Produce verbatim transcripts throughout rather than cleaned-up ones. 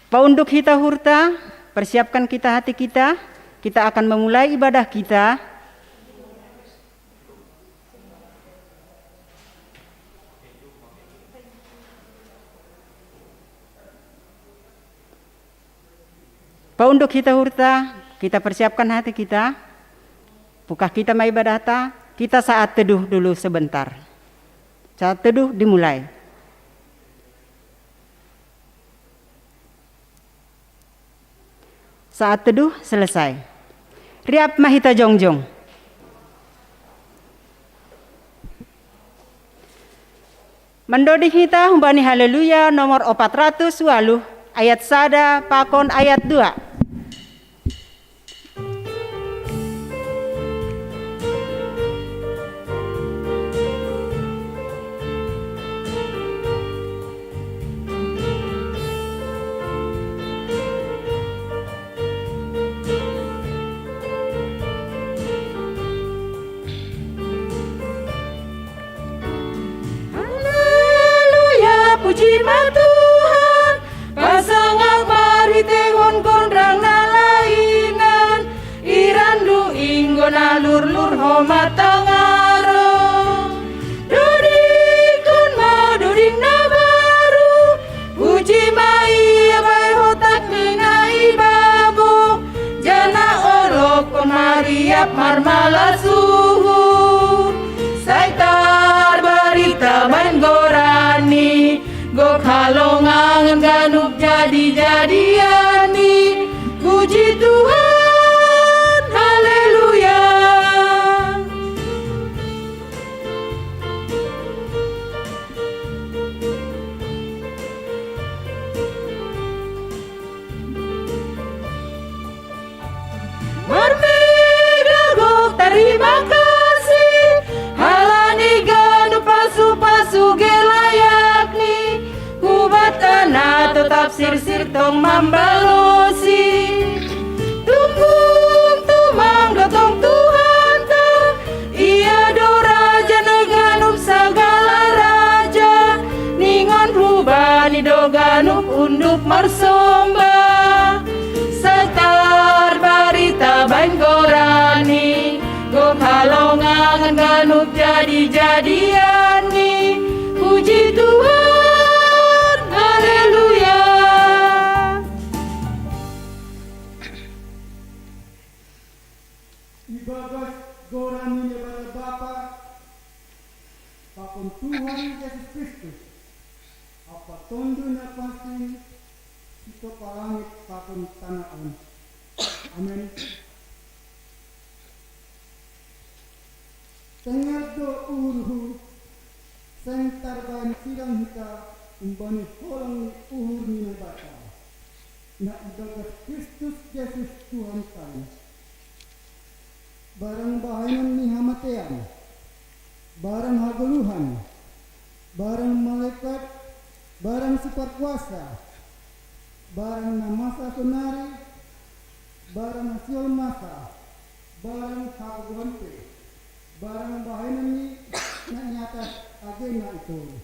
Paunduk hita hurta, persiapkan kita hati kita, kita akan memulai ibadah kita. Paunduk hita hurta, kita persiapkan hati kita. Pukah kita ma ibadahta, kita saat teduh dulu sebentar. Saat teduh dimulai. Saat teduh selesai. Riap ma hita jongjong. Mandoding hita humbani Haleluya nomor opat ratus waluh, ayat sada pakon ayat dua. Haleluya, puji ma Tuhan, pasangap marhitehon gondang na lainan, irandu inggo na lurlur homa tangaro. Dodingkon ma doding na baru, puji ma Ia bahen hotang ni na i babong, janah olokkon ma riap marmalas uhur. Sai tarbarita bahen goran-Ni, gok halongangan ganup jadi-jadian-Ni. Puji Tuhan, haleluya. Marmegah gok tarima kasih, halani ganup pasu-pasu gelayakni, hubatana totap sirsir tong mambalosi. Tunggung tumang do tong Tuhanta, Ia do Raja ni ganup sagala raja, ningon hubani do ganup unduk marsomba. Sai tarbarita bahen goran-Ni, gok halongangan ganup jadi-jadian-Ni. Puji Tuhan, haleluya. Ibagas goran ni Naibata Bapa, pakon Tuhan Jesus Kristus, ampa Tonduy Napansing, sitopah langit pakon tanoh on. Amen. Tengad do uhurhu, seng tarbahen sidang hita humbani holong ni uhur ni Naibata, na ibagas Kristus Jesus Tuhanta in. Barang bahenon ni hamatean, barang hagoluhan, barang malekat, barang siparkuasa, barang na masa sonari, barang na sihol masa, barang hagogohon pe, barang bahenon ni na i atas age na i toruh.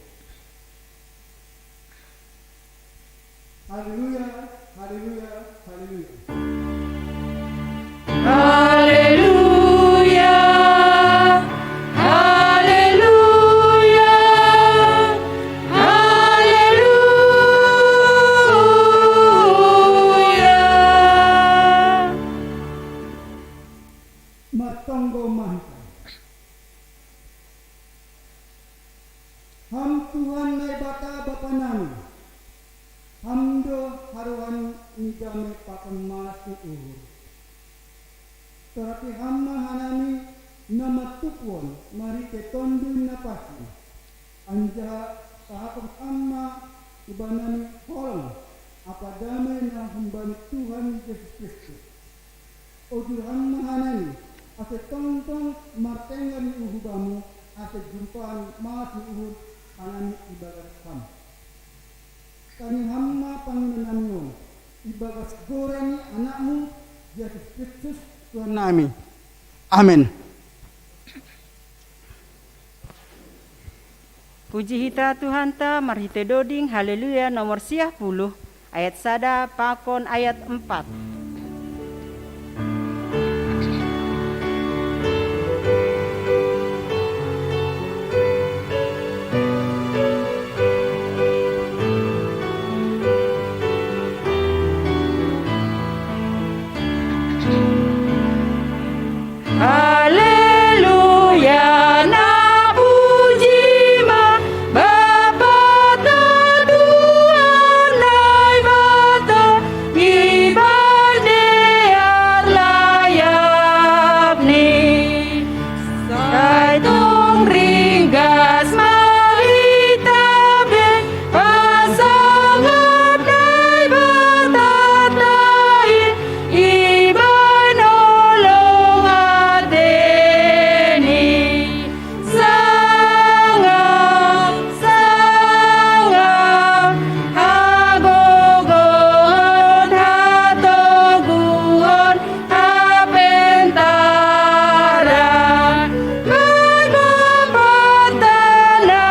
Haleluya, haleluya, haleluya. Haleluya, haleluya, haleluya. Martonggo ma hita. Ham Tuhan Naibata Bapa nami, Ham do harohan ni dame pakon malas ni uhur. Torapi Ham ma hanami na mantukuhon marhitei Tonduy Napansing, anjaha pahapkon Ham ma hubannami holong ampa dame na humbani Tuhan Jesus Kristus. Ojur Ham ma hanami, ase tongtong martengger ni uhur Bamu, ase jumpahan malas ni uhur hanami ibagas Ham. Tangihon Ham ma panginunnami on, ibagas goran ni Anak-Mu, Jesus Kristus, Tuhan nami. Amen. Puji hita Tuhanta marhitei doding Haleluya nomor siah puluh, ayat sada pakon ayat empat. Haleluya, na puji ma Bapa ta Tuhan Naibata, iban dear layap ni. Sai tong ringgas ma hita be, pasangap Naibata ta in, iban holong ateni. Sangap, sangap, hagogohon, hatoguhon, hapentaran, mabapatan na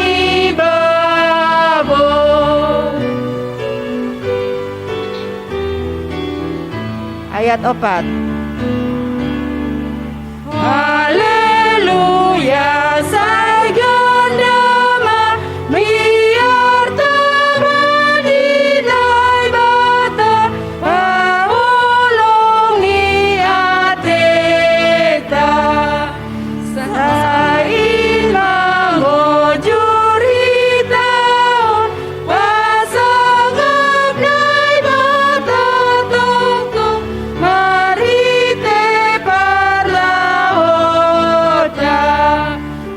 i babo. Ayat opat. Haleluya, sai ganda ma miar ta bani Naibata, paholong ni ateta. Sai in manggojur hita on, pasangap Naibata tongtong, marhite parlahota.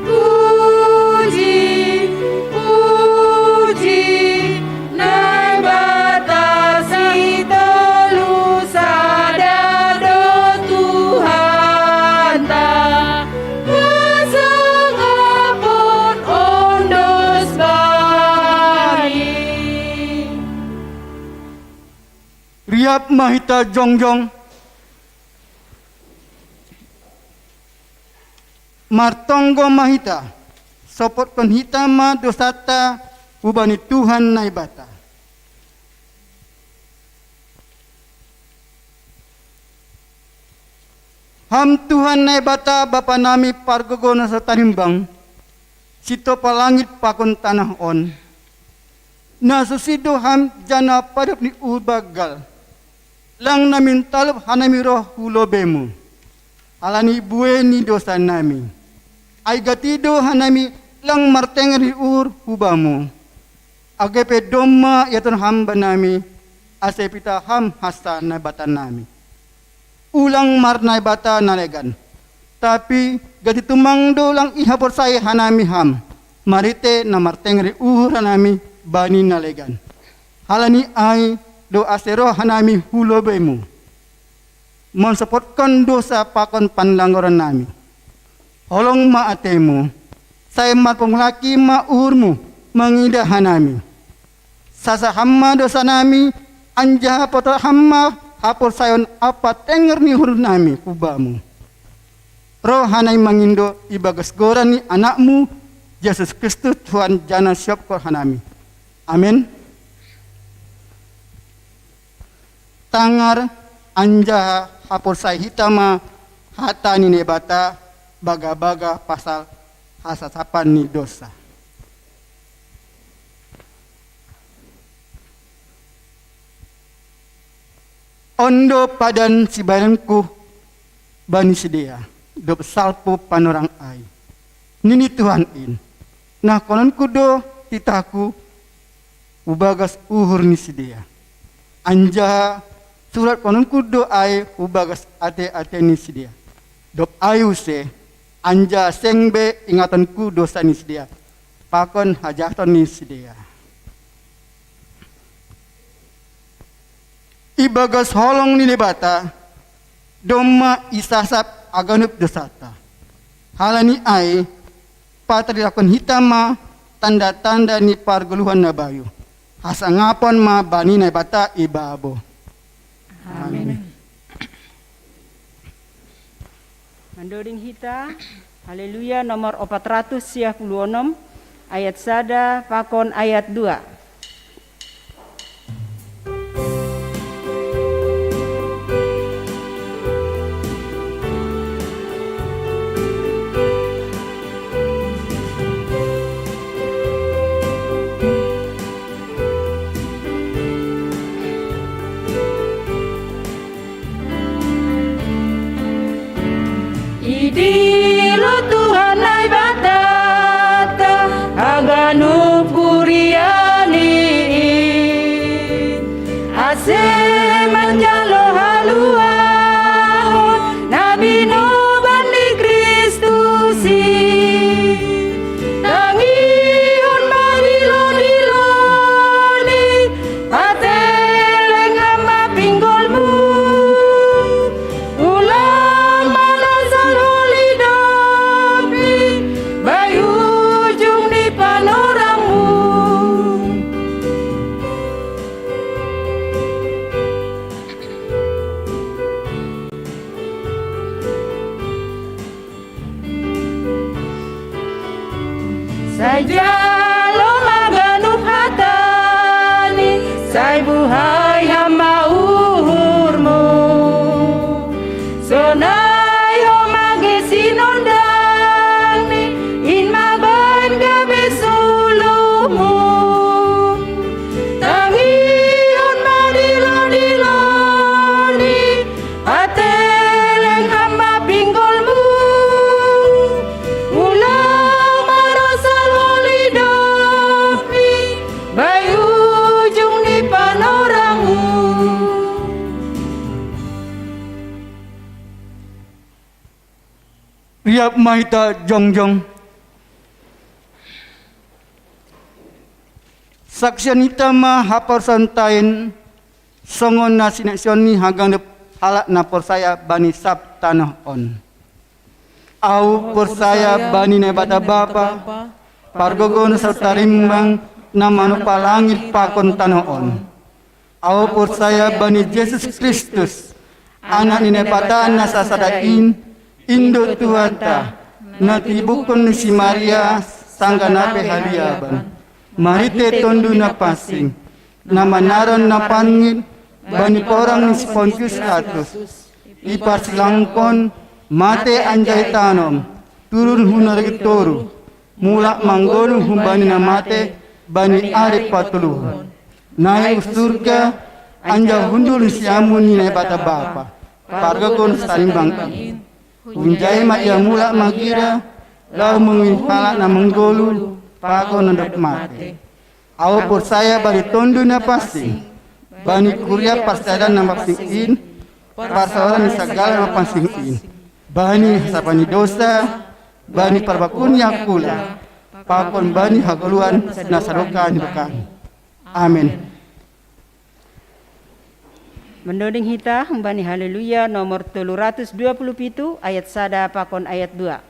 Puji, puji, Naibata si tolu sada do Tuhanta, pasangapon on dos bani. Riap ma hita jongjong. Martonggo ma hita, sopotkon hita ma dosanta hubani Tuhan Naibata. Ham Tuhan Naibata, Bapa nami pargogo na so tarimbang, sitopa langit pakon tanah on. Na susi do Ham janah padop ni uhur banggal. Lang namin talup hanami roh hu lobeiMu, halani buei ni dosa nami. Ai gati do hanami lang martenger ni uhur hu Bamu. Age pe domma iatur Ham banami, ase pitah Ham hansa Naibata nami. Ulang marnaibata na legan. Tapi gati tumang do lang ihaporsai hanami Ham, marhite na martenger ni uhur hanami bani na legan. Halani ai do ase roh hanami hu lobeiMu, mansopotkon dosa pakon panlanggaran nami. Holong ma ateiMu, sai marpamulaki ma uhurMu mangidah hanami. Sasa Ham ma dosa nami, anjaha potohot Ham ma haporsayaon ampa tenger ni uhur nami hu Bamu. Roh hanami mangindo ibagas goran ni AnakMu, Jesus Kristus Tuhan, janah siophon hanami. Amen. Tangar anjaha haporsaya hita ma hata ni Naibata bagabaga pasal hasasapan ni dosa. On do padan sibahenonku bani sidea, dob salpu panorang ai, nini Tuhan in. Nahkononku do titahku hu bagas uhur ni sidea, anjaha suratkononku do ai hu bagas atei-atei ni sidea. Dob ai use, anjaha seng be ingatonku dosa ni sidea pakon hajahaton ni sidea. Ibagas holong ni Naibata domma isasap haganup dosanta. Halani ai, pataritakkon hita ma tanda-tanda ni pargoluhan na bayu. Hasangapon ma bani Naibata i babo. Amen. Amen. Mandoding hita, Haleluya nomor opat ratus sia puluh onom, ayat sada pakon ayat dua. Semanjalo haluahon na binoban ni Kristus i. Tangihon ma dilo-dilo ni, pateleng ham ma pinggolmu. Ulang manosal holi dopi, bai ujung ni panorangmu. Sai jalo ma ganup hatani, sai buhai ham ma uhurmu. Sonai ho ma ge sinondangni, in ma baen gabe suluhmu. Tangihon ma dilo-dilo ni, pateleng ham ma pinggolmu. Ulang manosal holi dopi, bai ujung ni panorangmu. Riap ma hita jongjong. Saksian hita ma haporsayaon ta in, songon na sinaksian ni haganup halak na porsaya bani sab tanoh on. Ahu porsaya bani Naibata Bapa, pargogoh na saut tarimbang, na manompa langit pakon tanoh on. Ahu porsaya bani Jesus Kristus, Anak ni Naibata na sasada in, in do Tuhanta, na tinibuhon ni si Maria sanggah na pe haliaban, marhite Tonduy Napansing, na manaron na pangngit bani porang ni si Pontius Pilatus, iparsilangkon, mate anjaha itanom, turun hu nagori toruh, mulak manggoluh humbani na mate bani ari patoluhon. Naik hu surga, anjaha hundul siamun ni Naibata Bapa, pargogoh na sarimbang in. Hunjai ma Ia mulak magira, laho mangihuti halak na manggoluh pakon na dob mate. Ahu porsaya bani Tonduy Napansing, bani kuria parsiajaran na mapansing in, parsaoran ni sagala na mapansing in, bani hasapan ni dousa, bani parbakuon ni angkula, pakon bani hagoluhan na sadokah ni dokahni. Amen. Mandoding hita humbani Haleluya nomor tolu ratus dua puluh pitu, ayat sada pakon ayat dua.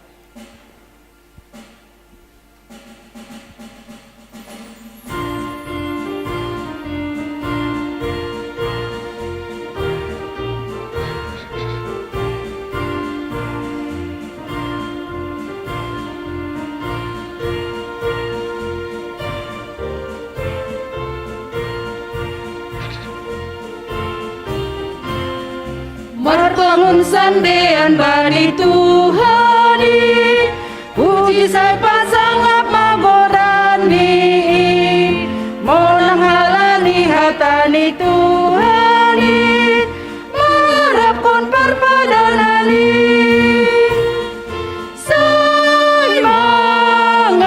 Marpangun sandean bani Tuhan i, puji sai pasangap ma goran-Ni i. Monang halani hata ni Tuhan i, marapkon parpadanan i. Sai mangarap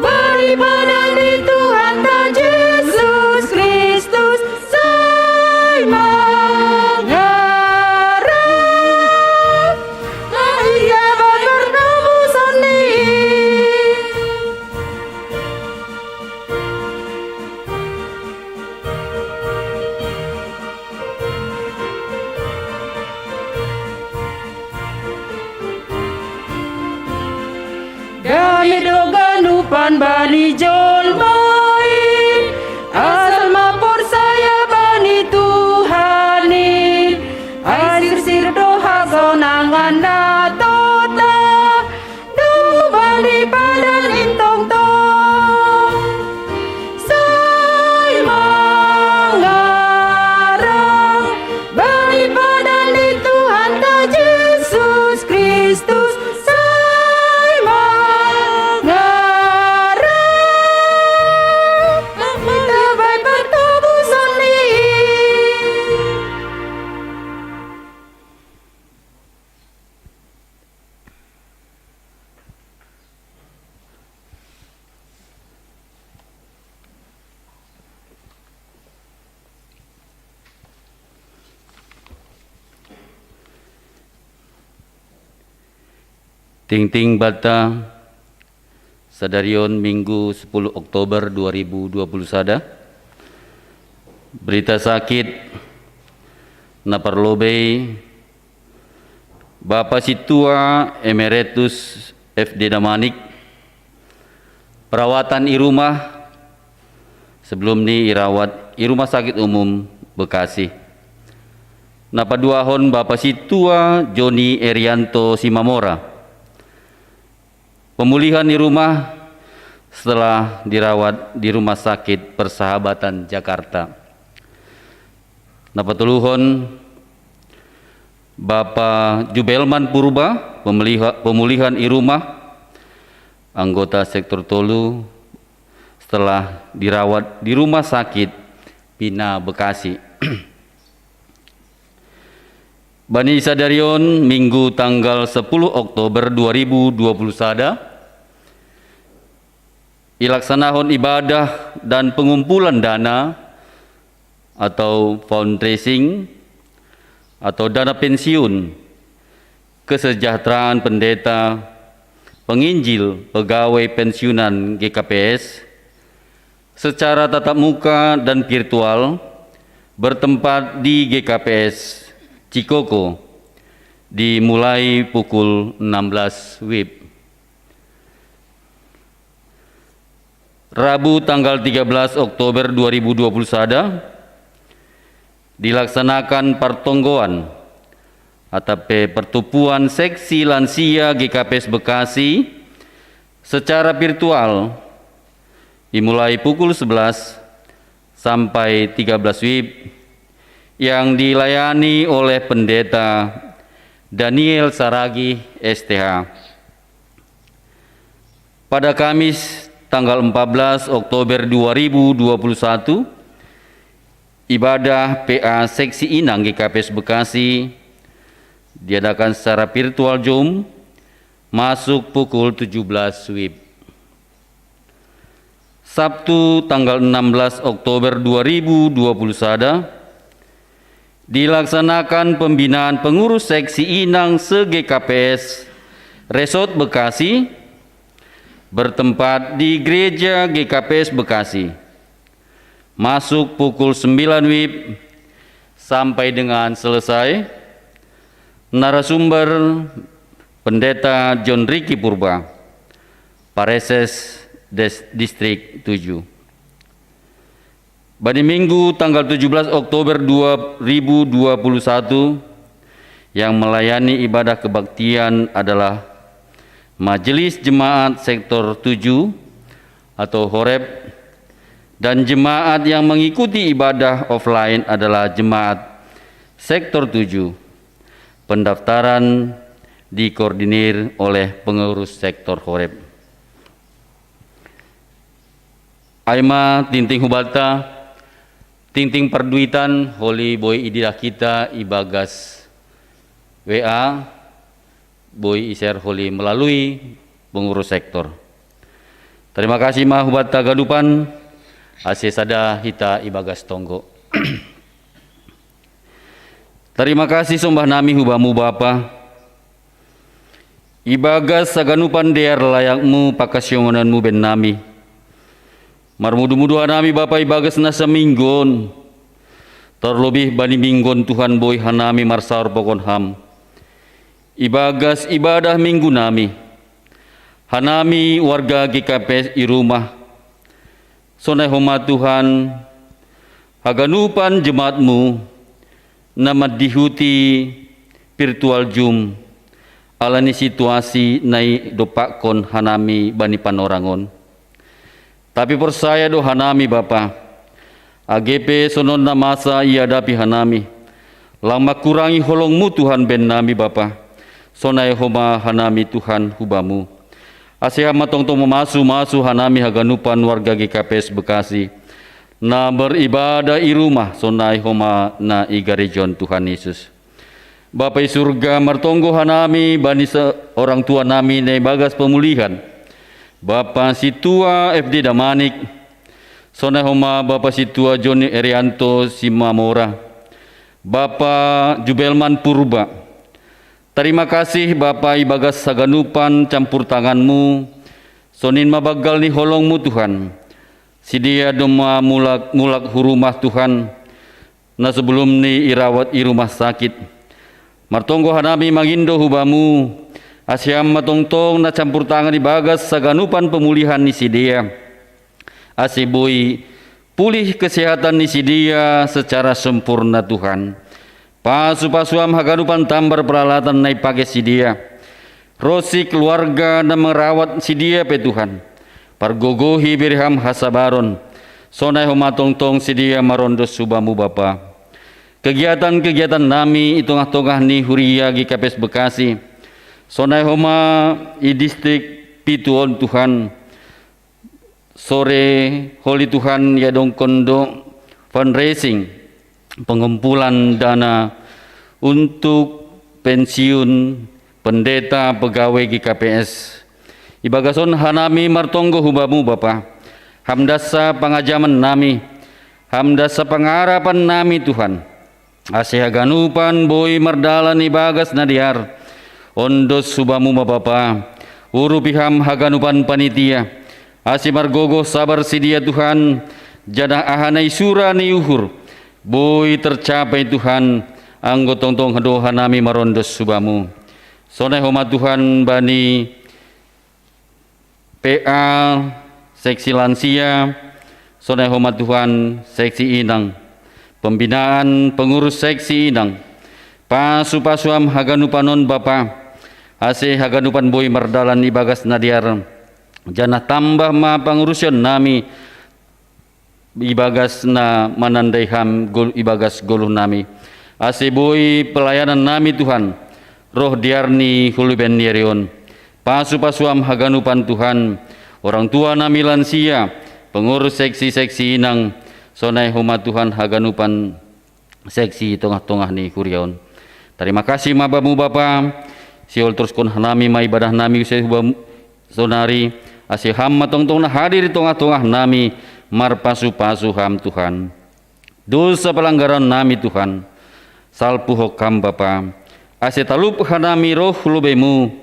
bani padan ni Tuhanta Jesus Kristus, sai mangarap. Ai ia babar namu sani. Dame do ganupan bani jolma i, asal ma porsaya bani Tuhan i. Ai sirsir do hasonangan na totap, do bani padan in tongtong. Sai mangarap bani padan ni Tuhanta Jesus Kristus, sai mangarap. Tingting bata sadarion Minggu sepuluh Oktober dua ribu dua puluh sada. Berita sakit na parlobei Bapa Situa Emeritus F D Damanik, perawatan i rumah, sebelum ni irawat i Rumah Sakit Umum Bekasi. Na paduahon Bapa Situa Joni Erianto Simamora. Pemulihan i rumah setelah dirawat di Rumah Sakit Persahabatan Jakarta. Na patoluhon Bapa Jubelman Purba, pemuliha-, pemulihan i rumah, anggota sektor tolu, setelah dirawat di Rumah Sakit Pina Bekasi. Bani sadarion Minggu tanggal sepuluh Oktober dua ribu dua puluh sada, ilaksanahon ibadah dan pengumpulan dana atau fundraising atau dana pensiun kesejahteraan pendeta, penginjil, pegawai pensiunan G K P S secara tatap muka dan virtual bertempat di G K P S Cikoko, dimulai pukul enam belas wib. Rabu tanggal tiga belas Oktober dua ribu dua puluh sada, dilaksanakan partonggoan atau pe-, pertupuan seksi lansia G K P S Bekasi secara virtual, dimulai pukul sebelas sampai tiga belas wib, yang dilayani oleh Pendeta Daniel Saragi, S T H. Pada Kamis, tanggal empat belas Oktober dua ribu dua puluh satu, ibadah P A Seksi Inang G K P S Bekasi diadakan secara virtual Zoom, masuk pukul tujuh belas wib. Sabtu, tanggal enam belas Oktober dua ribu dua puluh sada, dilaksanakan pembinaan pengurus seksi inang se-G K P S Resort Bekasi, bertempat di Gereja G K P S Bekasi. Masuk pukul sembilan wib sampai dengan selesai. Narasumber, Pendeta John Ricky Purba, Pareses Des-, Distrik tujuh. Bani Minggu tanggal tujuh belas Oktober dua ribu dua puluh satu, yang melayani ibadah kebaktian adalah Majelis Jemaat Sektor tujuh atau Horeb, dan jemaat yang mengikuti ibadah offline adalah jemaat Sektor tujuh. Pendaftaran dikoordinir oleh pengurus Sektor Horeb. Ai ma tingting hubata, tingting parduitan holi boi ididah hita ibagas W A, boi i-share holi melalui pengurus sektor. Tarima kasih ma hubata ganupan, ase sada hita ibagas tonggo. Tarima kasih sombah nami hu Bamu Bapa, ibagas haganupan dear layakMu pangkasiangononMu bennami. Marmudu-mudu hanami Bapa ibagas nasa minggu on. Tarlobih bani minggu on Tuhan boi hanami marsaor pakon Ham. Ibagas ibadah minggu nami, hanami warga G K P S i rumah, sonai homa Tuhan, haganupan jemaat-Mu na mandihuti virtual Zoom, ala ni situasi na idompakkon hanami bani panorang on. Tapi porsaya do hanami Bapa, age pe songon na masa iadapi hanami, lang mangkurangi holong-Mu Tuhan bennami Bapa, sonai homa hanami Tuhan hu Bamu. Ase Ham ma tongtong mamasu-masu hanami haganupan warga G K P S Bekasi, na beribadah i rumah sonai homa na i gareja on Tuhan Yesus. Bapa i surga, martonggo hanami bani sa-, orang tua nami na ibagas pemulihan, Bapa Situa F D Damanik, sonai homa Bapa Situa Joni Erianto Simamora, Bapa Jubelman Purba, Tarima kasih Bapa ibagas saganupan campur tanganmu, sonin ma banggal ni holongmu Tuhan. Sidea domma mulak, mulak hu rumah Tuhan, na sebelumni irawat i rumah sakit. Martonggo hanami mangindo hu Bamu, ase Ham ma tongtong na campur tangan ibagas saganupan pemulihan ni sidea. Ase boi pulih kesehatan ni sidea secara sempurna Tuhan. Pasu-pasu Ham haganupan tambar peralatan na ipake sidea. Ro si keluarga na merawat sidea pe Tuhan. Pargogohi bere Ham hasabaron. Sonai homa tongtong sidea marondos hu Bamu Bapa. Kegiatan-kegiatan nami i tongah-tongah ni huria G K P S Bekasi. Sonai homa i distrik pitu on Tuhan. Sore holi Tuhan iadongkon do fundraising, pengumpulan dana untuk pensiun pendeta pegawai G K P S. Ibagas on hanami martonggo hu Bamu Bapa. Ham das sa pangajaman nami, Ham das sa pangarapan nami Tuhan. Ase haganupan boi mardalan ibagas na dear. Ondos hu Bamu ma Bapa, urupi Ham haganupan panitia. Ase margogoh sabar sidea Tuhan, janah aha na isura ni uhur, boi tercapai Tuhan, anggo tongtong do hanami marondos hu Bamu. Sonai homa Tuhan bani P A, seksi lansia, sonai homa Tuhan, seksi inang. Pembinaan pengurus seksi inang. Pasu-pasu Ham haganupan on Bapa, ase haganupan boi mardalan ibagas na dear, janah tambah ma pangurusion nami, ibagas na manandai Ham gol-, ibagas goluh nami. Ase boi pelayanan nami Tuhan, roh dear ni huleben ni ari on. Pasu-pasu Ham haganupan Tuhan, orang tua nami lansia, pengurus seksi-seksi inang, sonai homa Tuhan haganupan seksi tongah-tongah ni huria on. Tarima kasih ma Bamu Bapa, sihol teruskon hanami ma ibadah nami use hu Bamu sonari, ase Ham ma tongtong na hadir i tongah-tongah nami, marpasu-pasu Ham Tuhan. Dosa pelanggaran nami Tuhan, salpu ho Ham Bapa, ase talup hanami roh hu lobei-Mu,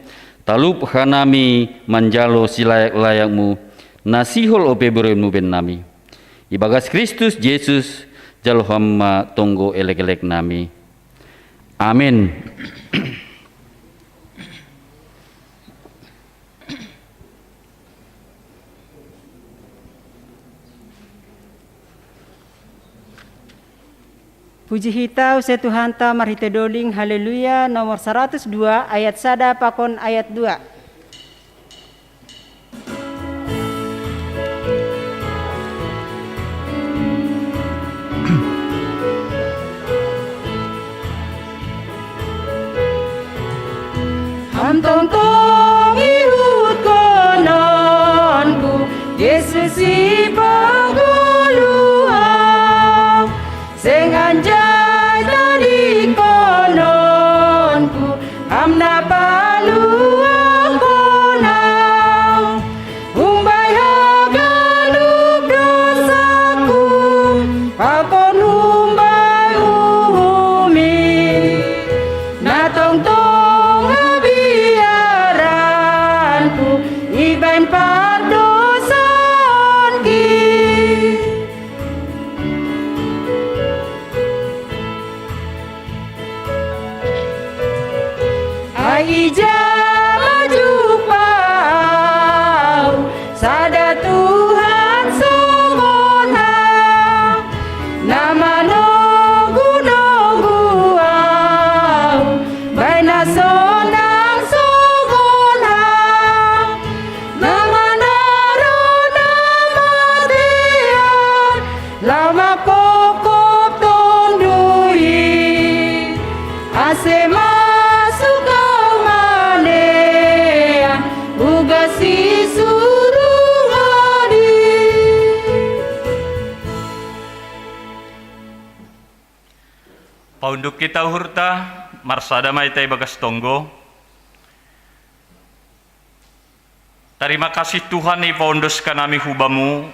talup hanami manjalo silayak-layakmu, na sihol ope berenmu bennami. Ibagas Kristus Jesus, jalo Ham ma tonggo elek-elek nami. Amin. Puji hita use Tuhanta marhite doding, haleluya, nomor saratus dua, ayat sada pakon ayat dua. Ham tongtong ihutkononku, Jesus i pagoluhan. Seng anjai tadingkononku, Ham na paluahkon ahu. Umbai haganup dosaku, pakon umbai uhummi, na tongtong habiaranku, ibahen pardosaonki. Ai ija ma jumpah ahu sada Tuhan songon Ham, na manogu-nogu ahu, bahen na sonang songon Ham, na manaro na matean, laho mangkopkop Tonduy, ase masuk ahu manean, uga sisurungon i. Paunduk hita uhurta, marsada ma hita ibagas tonggo. Tarima kasih Tuhan, ipaondoskon hami hu Bamu,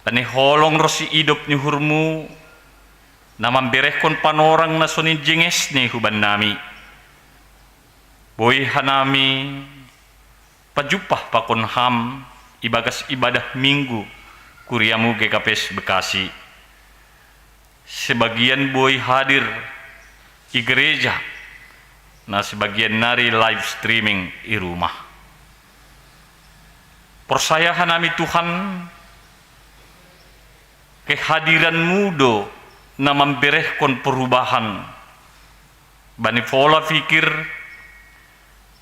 tane holong ronsi idop ni uhurMu, na mamberehkon panorang na sonin jengesni hubannami. Boi hanami pajumpah pakon ham ibagas ibadah Minggu Kuriamu G K P S Bekasi. Sebagian boi hadir i gereja, na sebagian nari live streaming i rumah. Porsaya hanami Tuhan, kehadiranmu do na mamberehkon perubahan bani pola pikir,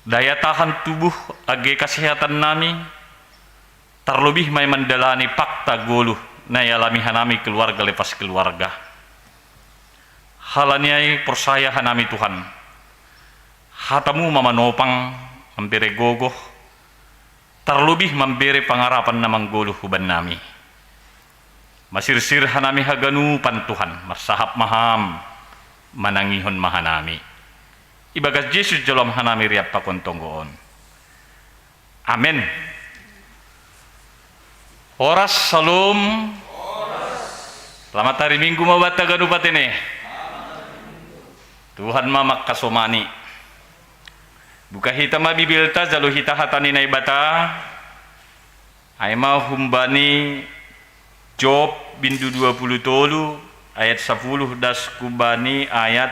daya tahan tubuh, age kesehatan nami, tarlobih ma i mandalani pakta goluh na ialami hanami keluarga lepas keluarga. Halani ai porsaya hanami Tuhan, hatamu ma manopang, mambere gogoh, tarlobih mambere pangarapan na manggoluh hubannami. Masirsir hanami haganupan Tuhan, marsahap ma ham, manangihon ma hanami. Ibagas Jesus jolom hanami riap pakon tonggo on. Amen. Horas, Shalom. Selamat hari Minggu ma banta ganup atene. Tuhan ma mangkasomani. Buka hita ma Bibelta, jalo hita hata ni Naibata. Ai ma humbani Job bindu dua puluh tolu ayat sapuluh das humbani ayat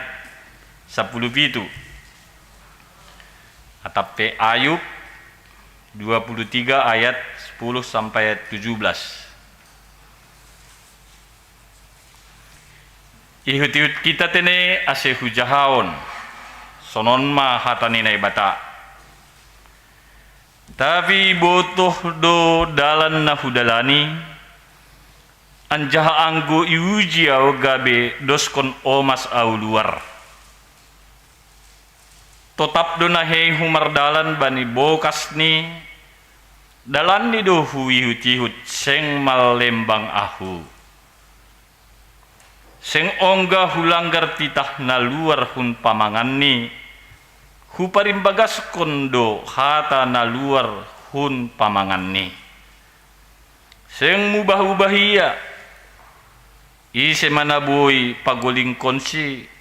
sapuluh pitu. Atap pe Ayub dua puluh tiga ayat sepuluh sampai ayat tujuh belas. Ihut-ihut hita tene ase hujahaon. Sonon ma hata ni Naibata. Tapi ibotoh do dalan na hudalani, anjaha anggo iuji ahu gabe doskon omas ahu luar. Totap do nahei humardalan bani bokas ni, dalanni do huihut-ihut, seng mallembang ahu. Seng ongga hulanggar titah na luar hun pamanganni, huparimbagaskon do hata na luar hun pamanganni. Seng mubah-ubah ia, ise ma na boi pagolingkonsi?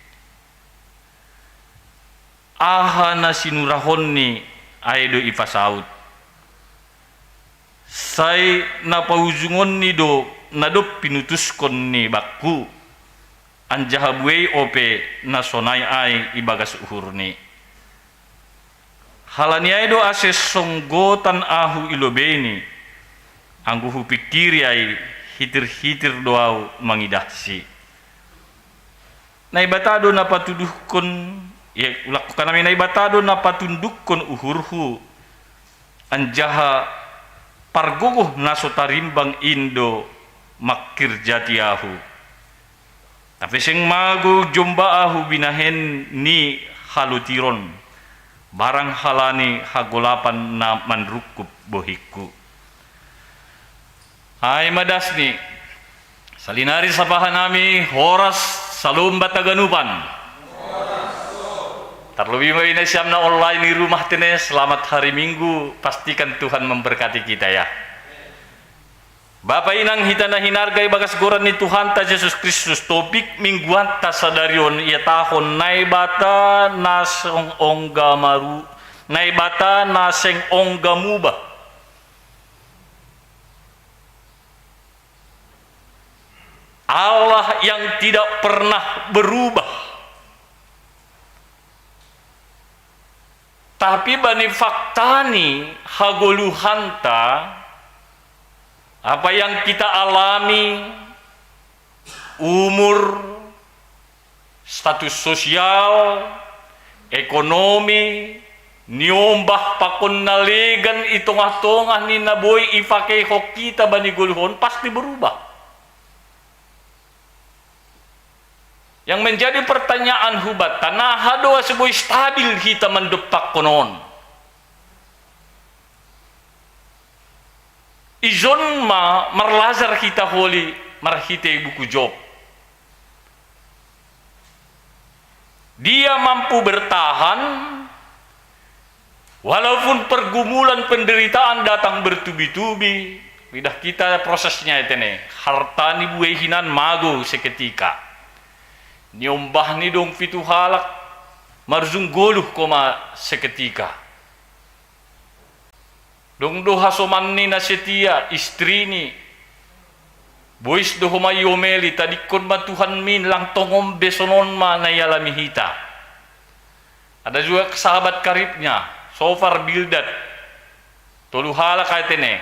Aha na sinurahonni, ai do ipasaut. Sai na paujungonni do na dob pinutuskon ni bakku, anjaha buei ope na sonai ai ibagas uhurni. Halani ai do ase songgotan ahu i lobeini, anggo hupingkiri ai, hitir-hitir do ahu mangidahsi. Naibata do na patuduhkon, ia, ulak kanami, Naibata do na patundukkon uhurhu, anjaha pargogoh na so tarimbang in do mangkirjati ahu. Tapi seng mago jomba ahu binahen ni halotiron, barang halani hagolapan na manrungkub bohingku. Ai ma dasni. Salinari sapa hanami, horas, Shalom banta haganupan. Tarlobih ma i nasiam na online i rumah tene, selamat hari Minggu, pastikan Tuhan memberkati kita, ya. Bapa inang hita na hinarga ibagas goran ni Tuhanta Jesus Kristus, topik mingguanta sadari on ihatahon Naibata na seng ongga maru-, Naibata na seng ongga mubah. Allah yang tidak pernah berubah. Tapi bani faktani hagoluhanta, apa yang kita alami, umur, status sosial, ekonomi, niombah pakon na legan i tongah-tongah ni na boi ipakeihon hita bani goluh on, pasti berubah. Yang menjadi pertanyaan hubanta, naha do ase boi stabil hita mandompakkon on? Ijon ma marlajar hita holi marhitei buku Job. Dia mampu bertahan walaupun pergumulan penderitaan datang bertubi-tubi. Idah hita prosesnya i tene. Hartani buei hinan mago seketika. Niombahni dong pitu halak. Marujung goluh koma seketika. Dong do hasomanni na setia, istrini, bois do homa iomeli, tadingkon ma Tuhanmi, lang tong on be sonon ma na ialami hita. Ada juga sahabat karibnya, Sofar, Bildad, tolu halak aetene,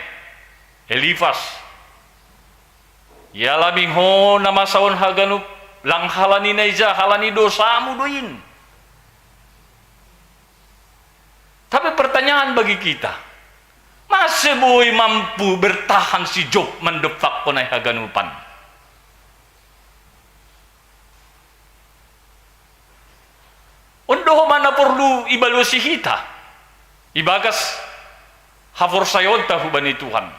Elifas. Ialami ho na masa on haganup, lang halani na ija, halani dosamu do in. Tapi pertanyaan bagi kita, mase boi mampu bertahan si Job mandompakkon ai haganupan? On do homa na porlu ibalosi hita ibagas haporsayaonta hubani Tuhan.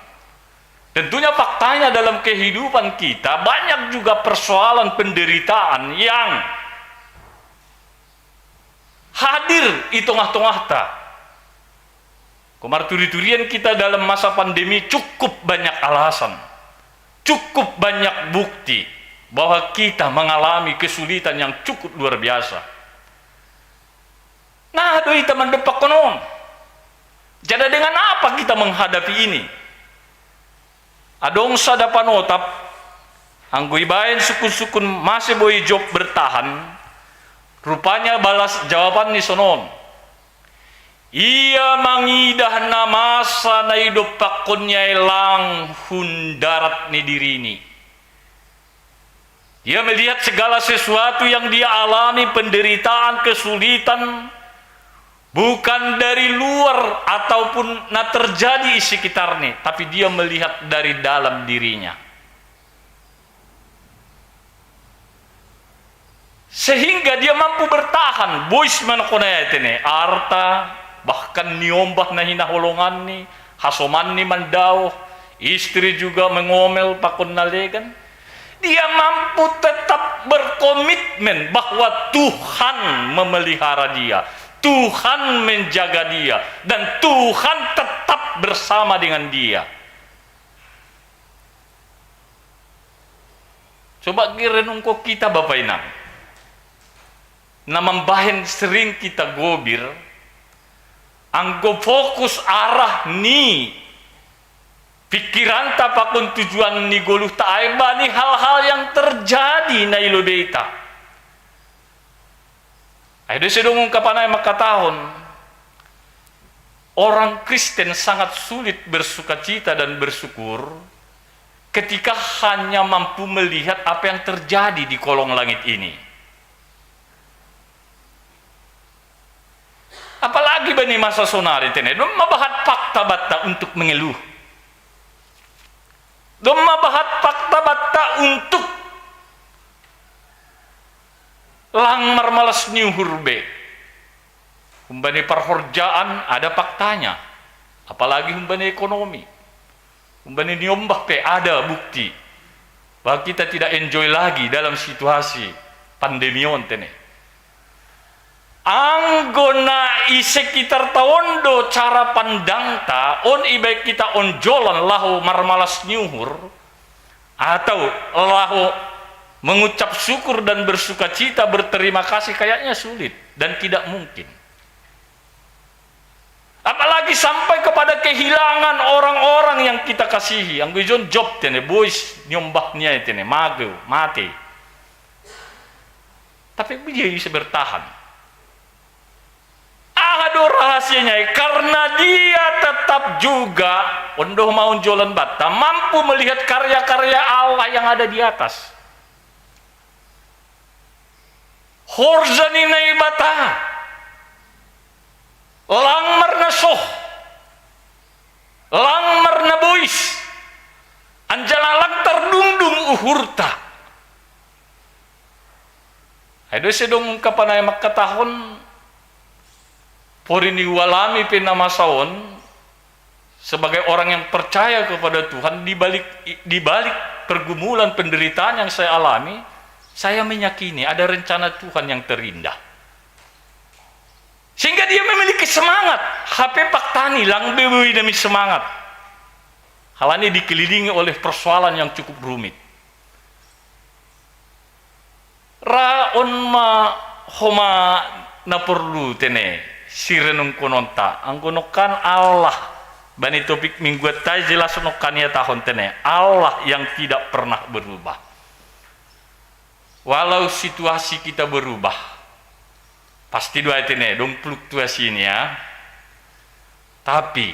Tentunya faktanya dalam kehidupan kita banyak juga persoalan penderitaan yang hadir i tongah-tongahta. Komarturi-turian kita dalam masa pandemi cukup banyak alasan, cukup banyak bukti bahwa kita mengalami kesulitan yang cukup luar biasa. Nah, do hita mandompakkon on. Jala dengan apa kita menghadapi ini? Adong sada panotap, anggo ibaen sukun-sukun mase boi Job bertahan, rupanya balas jawabanni sonon. Ia mangidah na masa na idompakkonnya i lang hun darat ni dirini. Dia melihat segala sesuatu yang dia alami, penderitaan, kesulitan, bukan dari luar ataupun na terjadi di sekitarnya, tapi dia melihat dari dalam dirinya. Sehingga dia mampu bertahan, bois ma na hona aetene, arta, bahkan niombah na hinaholonganni, hasomanni mandaoh, istri juga mengomel pakon na legan. Dia mampu tetap berkomitmen bahwa Tuhan memelihara dia, Tuhan menjaga dia, dan Tuhan tetap bersama dengan dia. Coba renungko kita, Bapa Inang, na mambahen sering kita gobir, anggo fokus arah ni pikiranta pakon tujuan ni goluhta ai bani hal-hal yang terjadi na i lobeita. Ai do sedong ungkapan ai mangkatahon, orang Kristen sangat sulit bersukacita dan bersyukur ketika hanya mampu melihat apa yang terjadi di kolong langit ini. Apalagi bani masa sonari, tene, dong mabahat fakta batta untuk mengeluh. Dong mabahat fakta batta untuk lang marmalas ni uhur be. Humbani parhorjaan ada faktanya, apalagi humbani ekonomi. Humbani niombah pe ada bukti bahwa kita tidak enjoy lagi dalam situasi pandemi on, tene. Anggo na i sekitarta on do cara pandangta, on ibaen hita onjolan laho marmalas ni uhur, atau laho mengucap syukur dan bersukacita, berterima kasih, kayaknya sulit dan tidak mungkin. Apalagi sampai kepada kehilangan orang-orang yang kita kasihi. Anggo ijon Job, tene, bois niombah ni ai, tene, mageu, mate. Tapi dia bisa bertahan. Aha do rahasianya? Karena dia tetap juga, on do homa onjolan batta, mampu melihat karya-karya Allah yang ada di atas. Horja ni Naibata, lang marnasoh, lang marnabois, anjalang lang tardungdung uhurta. Ai do sedong ungkapan ai mangkatahon, pori ni ualami pe na masa on, sebagai orang yang percaya kepada Tuhan, di balik, di balik pergumulan, penderitaan yang saya alami, saya meyakini ada rencana Tuhan yang terindah. Sehingga dia memiliki semangat. Hape faktani, lang be boi nami semangat. Halani dikelilingi oleh persoalan yang cukup rumit. Ra on ma homa Na porlu tene sirenungkononta anggo nongkan Allah. Bani topik mingguanta i jelas nongkan iatahon tene Allah yang tidak pernah berubah. Walau situasi kita berubah, pasti do ai tene dong fluktuasi ni ya. Tapi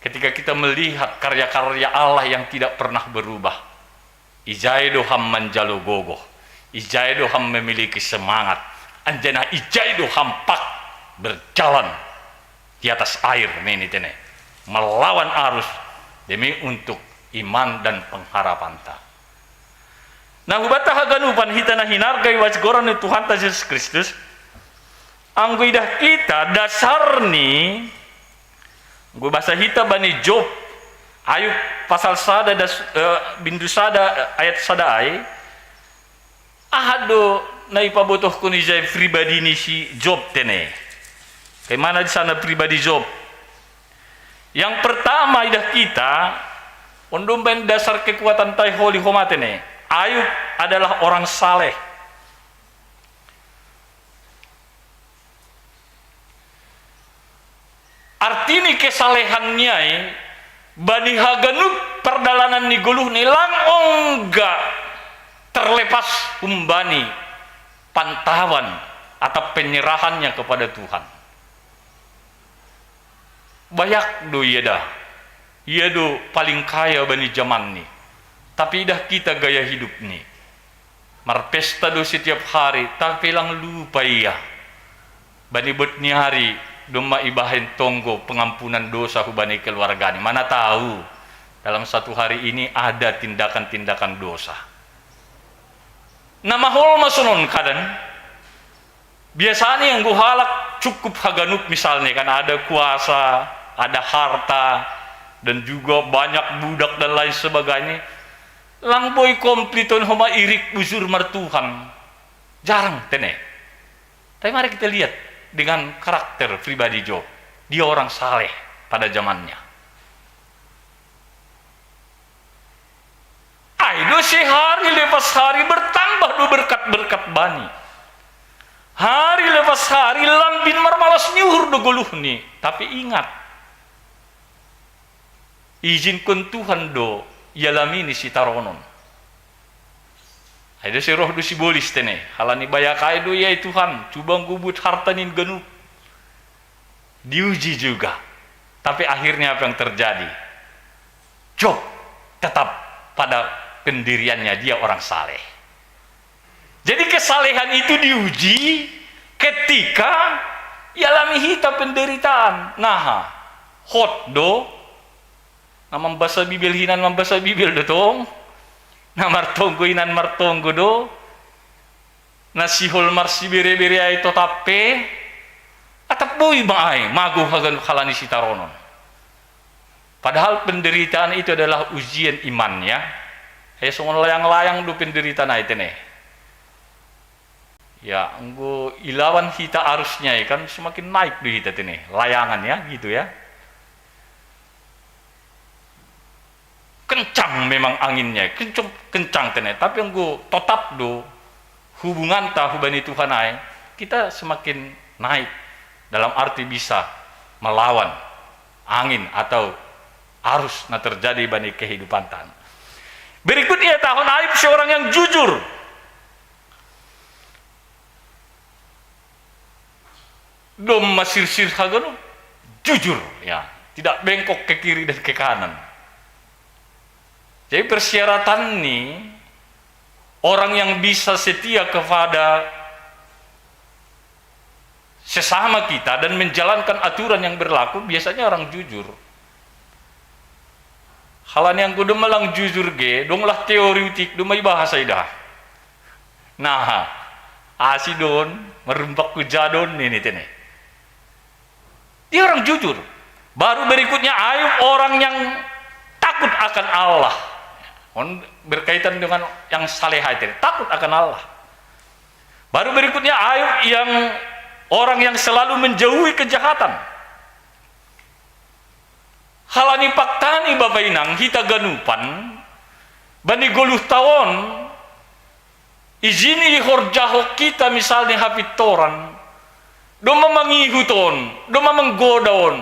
ketika kita melihat karya-karya Allah yang tidak pernah berubah, ijai do ham manjalo gogoh, ijai do ham memiliki semangat, anjana ijai do ham pak berjalan di atas air nini tene, melawan arus demi untuk iman dan pengharapanta. Nah, hubata haganupan hita na hinarga i wajigoran ni Tuhanta Jesus Kristus, anggo idah kita dasarni, anggo basa hita bani Job, Ayub pasal sada das, eh, bindu sada, eh, ayat sada ai, aha do na ipabotohkon ijai pribadi ni si Job tene? Kaimana di sana pribadi Job? Yang pertama idah kita, on do umbaen dasar kekuatanta i holi homa tene. Ayub adalah orang saleh. Artini kesalehan ni ai, bani haganup pardalanan ni goluhni lang ongga terlepas humbani pantauan atau penyerahannya kepada Tuhan. Bayak do ia da, ia do paling kaya bani jamanni. Tapi idah kita gaya hidupni. Marpesta do setiap hari, tapi lang lupa ia. Bani bot ni ari, domma ibahen tonggo pengampunan dosa hubani keluargani. Mana tahu, dalam satu hari ini ada tindakan-tindakan dosa. Na maholma sonon kadan. Biasanya anggo halak cukup haganup misalnya kan, ada kuasa, ada harta, dan juga banyak budak dan lain sebagainya. Lang boi komplit on homa irik bujur martuhan. Jarang tene. Tapi mari kita lihat dengan karakter pribadi Job. Dia orang saleh pada zamannya. Ai do sehari lepas hari bertambah do berkat-berkat bani. Hari lepas hari lambin marmalas ni uhur do goluhni. Tapi ingat, izinkon Tuhan do ialami ni sitaronon. Ai do sai roh do sibolis tene, halani bayak ai do ia i Tuhan, cuba nggo buat harta nin ganup. Diuji juga. Tapi akhirnya apa yang terjadi? Job tetap pada pendiriannya, dia orang saleh. Jadi kesalehan itu diuji ketika ialami hita penderitaan. Naha, hot do, na mambasa Bibel hinan mambasa Bibel do tong, na martonggo hinan martonggo do, na sihol marsibere-bere ai totap pe, atap boi ma ai mago haganup halani sitaronon. Padahal penderitaan itu adalah ujian imannya. Ai songon layang-layang do penderitaan ai tene. Ya, anggo ilawan hita arusnya i kan semakin naik do hita tene, layangan ya, gitu ya. Kencang memang anginnya, kencang, kencang tene, tapi anggo totap do hubunganta hubani Tuhan ai, kita semakin naik dalam arti bisa melawan angin atau arus na terjadi bani kehidupanta. Berikut iatahon Ayub seorang yang jujur. Domma sirsir haganup jujur, ya, tidak bengkok ke kiri dan ke kanan. Jadi persyaratan ni orang yang bisa setia kepada sesama kita dan menjalankan aturan yang berlaku biasanya orang jujur. Halani anggo domma lang jujur ge, donglah teori utik domma ibahasa idah. Nah, asi don, merumpak ku jadon ini tene. Dia orang jujur. Baru berikutnya Ayub orang yang takut akan Allah. On berkaitan dengan yang saleh itu, takut akan Allah. Baru berikutnya Ayub yang orang yang selalu menjauhi kejahatan. Halani paktani bapa inang hita ganupan, bani goluh taon, ijini ihorjahon kita misalnya hapintoran, Domma mangihut on, domma manggoda on.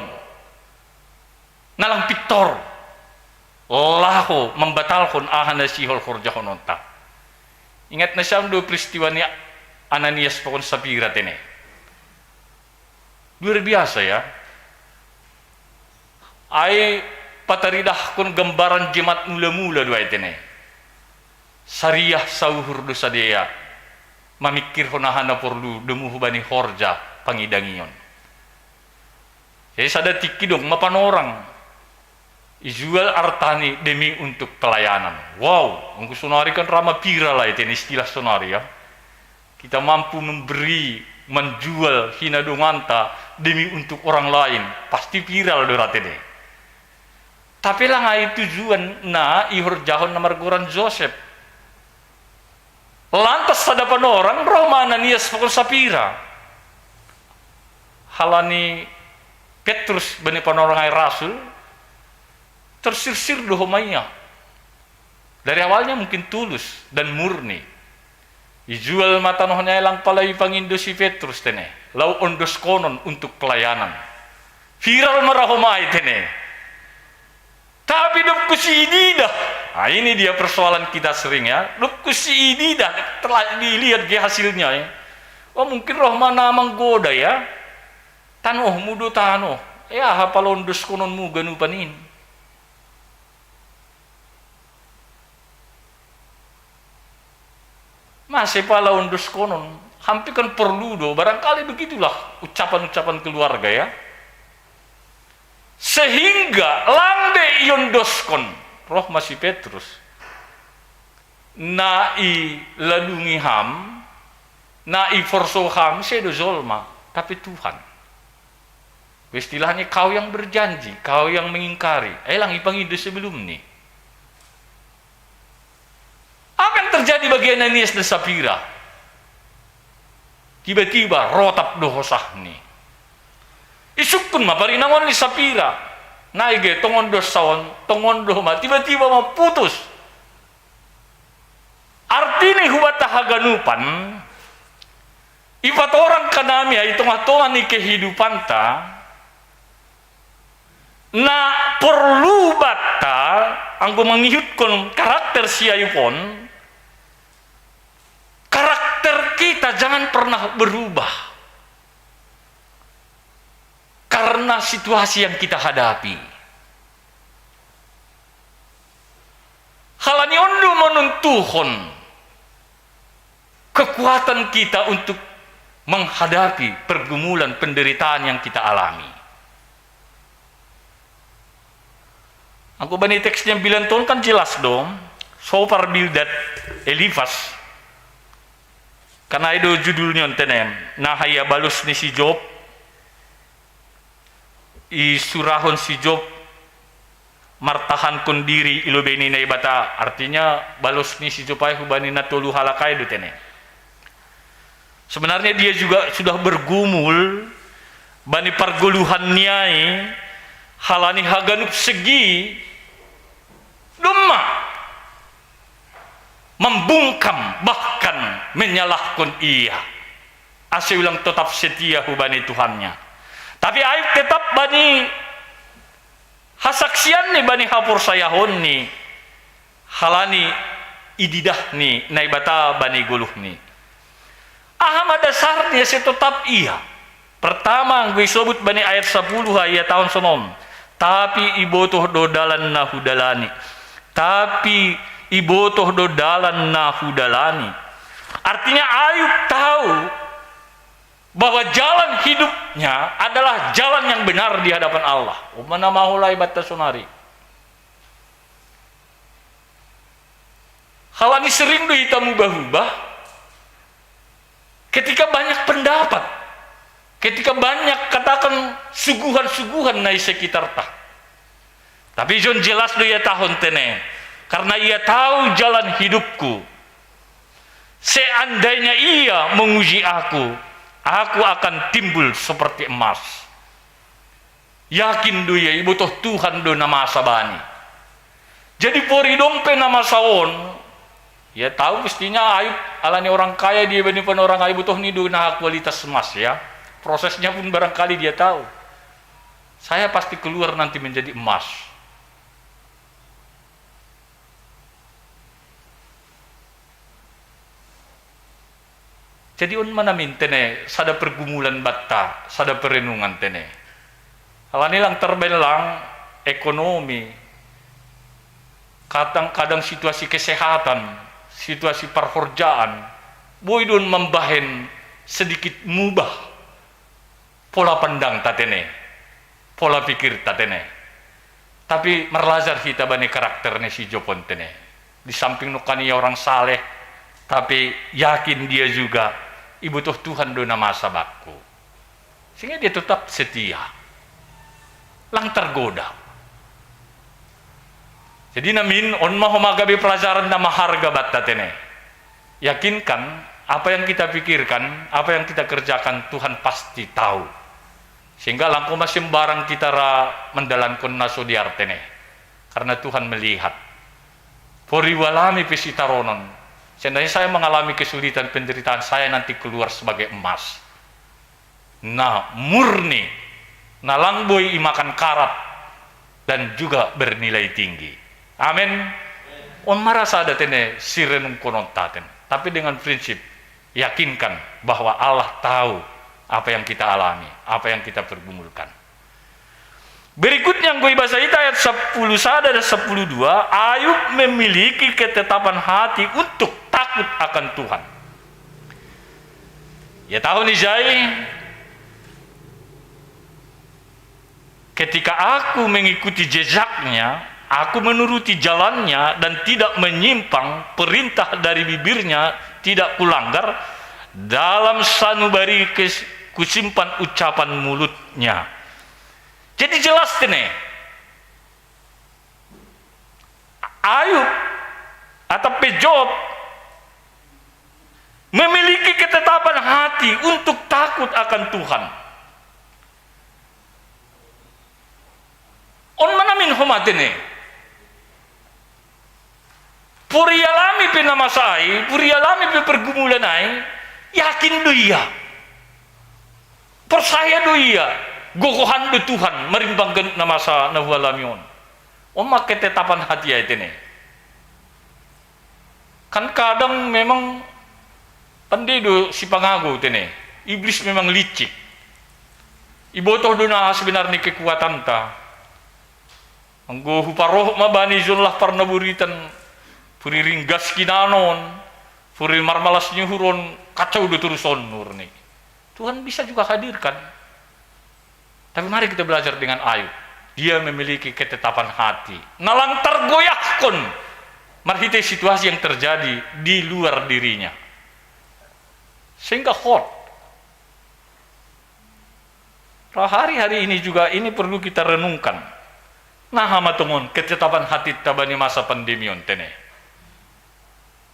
Nalang pittor. Laho mambatalhon aha na sihol horjahononta. Ingat nasiam do peristiwa ni Ananias pakon Sapira tene. Luar biasa ya. Ai pataridahkon gambaran jemat mula-mula do ai tene. Sariah sauhur do sadea. Mamikirhon aha na porlu domu hubani horja pangidangion. Jadi sada tingki dong ma panorang. Ijual artani demi untuk pelayanan. Wow, anggo sonari kan ra ma viral ai tene istilah sonari ya. Kita mampu memberi, menjual hina donganta demi untuk orang lain. Pasti viral do ra tene. Tapi lang ai tujuan na ihorjahon na margoran Josep. Lantas sada panorang roh ma Ananias pakon Sapira. Halani Petrus bani panorang ai rasul, tersirsir do homa ia. Dari awalnya mungkin tulus dan murni. Ijual ma tanohna ai lang pala ipangindo si Petrus tene. Laho ondoskonon untuk pelayanan. Viral ma ra homa ai tene. Tapi dob husiididah. Nah, ini dia persoalan kita sering ya. Dob husiididah, telah dilihat ge hasilnya ya. Oh, mungkin roh ma na manggoda ya. Tanohmu do tano. E aha pala ondoskonon mu ganupan in. Mase pala ondoskonon. Hampir kan perlu do. Barangkali begitulah ucapan-ucapan keluarga ya. Sehingga lang be iondoskon. Roh ma si Petrus. Na iladungi ham, na iforso ham, sedo jolma, tapi Tuhan. Istilahnya kau yang berjanji, kau yang mengingkari. Ai lang ipangindo sebelum ni. Apa yang terjadi bagi Ananias dan Sapira? Tiba-tiba rotap do hosahni. Isungkun ma parinangon ni Sapira. Nai ge tongon do saon, tongon do ma, tiba-tiba ma putus. Artini hubata haganupan, ipatorang kanami ai tonga-tonga ni kehidupanta, na porlu banta, anggo mangihutkon karakter si Ayub on, karakter kita jangan pernah berubah karena situasi yang kita hadapi. Halani on do manontuhon kekuatan kita untuk menghadapi pergumulan penderitaan yang kita alami. Anggo bani teksnya bilanton kan jelas do, Sopar, Bildad, Elifas. Kan ai do judulnya on tene, na hea balos ni si Job, isurahon si Job martahankon diri i lobei ni Naibata. Artinya balos ni si Job ai hubani na tolu halak ai do tene. Sebenarnya dia juga sudah bergumul bani pargoluhan ni ai, halani haganup segi domma membungkam, bahkan menyalahkon ia. Ase ulang tetap setia hubani Tuhannya. Tapi Ayub tetap bani hasaksianni, bani haporsayaonni, halani ididah ni Naibata bani goluhni. Aha ma dasarni ase tetap ia? Pertama, anggo isobut bani ayat sapuluh, ia taon sonon. Tapi ibotoh do dalan na hudalani. Tapi ibotoh do dalan na hudalani. Artinya Ayub tahu bahwa jalan hidupnya adalah jalan yang benar di hadapan Allah. Umpama na mahola ibanta sonari. Halani sering do hita mubah-ubah ketika banyak pendapat, ketika banyak, katakan, suguhan-suguhan na i sekitarta. Tapi John jelas do ia tahon tene, karena ia tahu jalan hidupku. Seandainya ia menguji aku, aku akan timbul seperti emas. Yakin do ia, ibotoh Tuhan do na masa bani. Jadi pori dong pe na masa on, ia tahu mestinya Ayub, alani orang kaya dia bani panorang ai, ibotohni do na kualitas emas ya. Prosesnya pun barangkali dia tahu. Saya pasti keluar nanti menjadi emas. Jadi on ma namin tene, sada pergumulan batta, sada perenungan tene. Alani lang terbelang ekonomi, kadang-kadang situasi kesehatan, situasi parhorjaan, boi don mambahen sedikit mubah pola pandang ta tene, pola pikir ta tene. Tapi marlajar hita bani karakter ni si Job on tene. Di samping nukani ia orang saleh, tapi yakin dia juga, ibutuh Tuhan do na masa bakku. Sehingga dia tetap setia. Lang tergoda. Jadi namin, on ma homa gabe pelajaran na maharga batta tene. Yakinkan, apa yang kita pikirkan, apa yang kita kerjakan, Tuhan pasti tahu. Sehingga langko ma sembarang kita ra mandalankon na so dear tene. Karena Tuhan melihat. Pori ualami pe sitaronon. Seandainya saya mengalami kesulitan, penderitaan, saya nanti keluar sebagai emas. Na murni, na lang boi imakan karat, dan juga bernilai tinggi. Amin. On ma ra sada tene sirenungkonon ta tene. Tapi dengan prinsip, yakinkan bahwa Allah tahu apa yang kita alami, apa yang kita pergumulkan. Berikutnya, anggo ibasa hita ayat sepuluh sada dan sepuluh dua, Ayub memiliki ketetapan hati untuk takut akan Tuhan. Ia tahu ni jai, ketika aku mengikuti jejaknya, aku menuruti jalannya dan tidak menyimpang, perintah dari bibirnya tidak kulanggar, dalam sanubari kes-, kusimpan ucapan mulutnya. Jadi jelas tene. Ayub atau pe Job memiliki ketetapan hati untuk takut akan Tuhan. On ma namin homa tene. Pori alami pe na masa ai, pori alami pe pergumulan ai, yakin do ia. Percaya do ia, gogohan do Tuhan marimbang ganup na masa na hualami on. On ma ketetapan hati ai tene. Kan kadang memang pande do sipangago tene. Iblis memang licik. Ibotoh do na sebenarnya kekuatanta. Anggo huparohop ma bani jonlah parnaboritan, puri ringgas kinanon, puri marmalas ni uhur on, kacau do torus on nurni. Tuhan bisa juga hadirkan. Tapi mari kita belajar dengan Ayub. Dia memiliki ketetapan hati. Na lang tergoyahkon marhite situasi yang terjadi di luar dirinya. Sehingga hot. Hari-hari ini juga ini perlu kita renungkan. Naha ma tongon ketetapan hati ta bani masa pandemi on tene.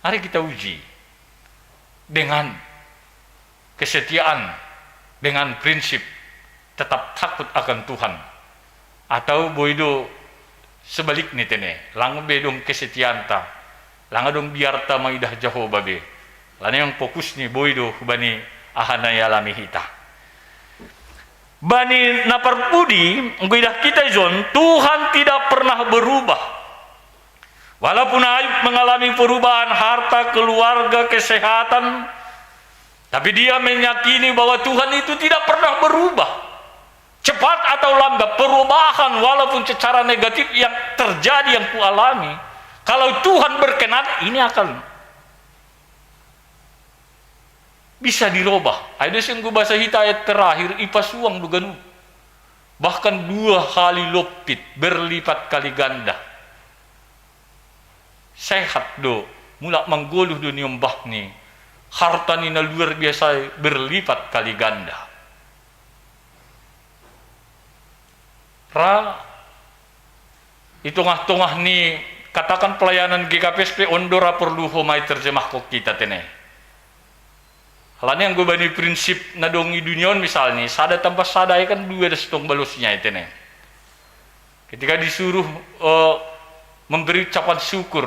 Mari kita uji dengan kesetiaan, dengan prinsip tetap takut akan Tuhan. Atau boi do sebaliknya tene, lang be dong kesetiaanta, lang dong biarta maidah Jahowa be. Alani memang fokus ni boi do hubani aha na ialami hita. Bani na parpudi, anggo idah kita ijon, Tuhan tidak pernah berubah. Walaupun Ayub mengalami perubahan harta, keluarga, kesehatan, tapi dia meyakini bahwa Tuhan itu tidak pernah berubah. Cepat atau lambat, perubahan walaupun secara negatif yang terjadi, yang kualami, kalau Tuhan berkenan, ini akan bisa dirobah. Ai do senggo basa hita ayat terakhir, ipasuang do ganup. Bahkan dua kali loppit, berlipat kali ganda. Sehat do, mulak manggoluh do niombahni, harta ni na luar biasa berlipat kali ganda. Ra, i tongah-tongah ni, katakan pelayanan G K P S pe on do ra porlu homa iterjemahkon hita tene. Alani anggo bani prinsip na dong i dunia on misalni, sada tambah sada ai kan dua, da sintong balosna i tene. Ketika disuruh, eh, memberi ucapan syukur,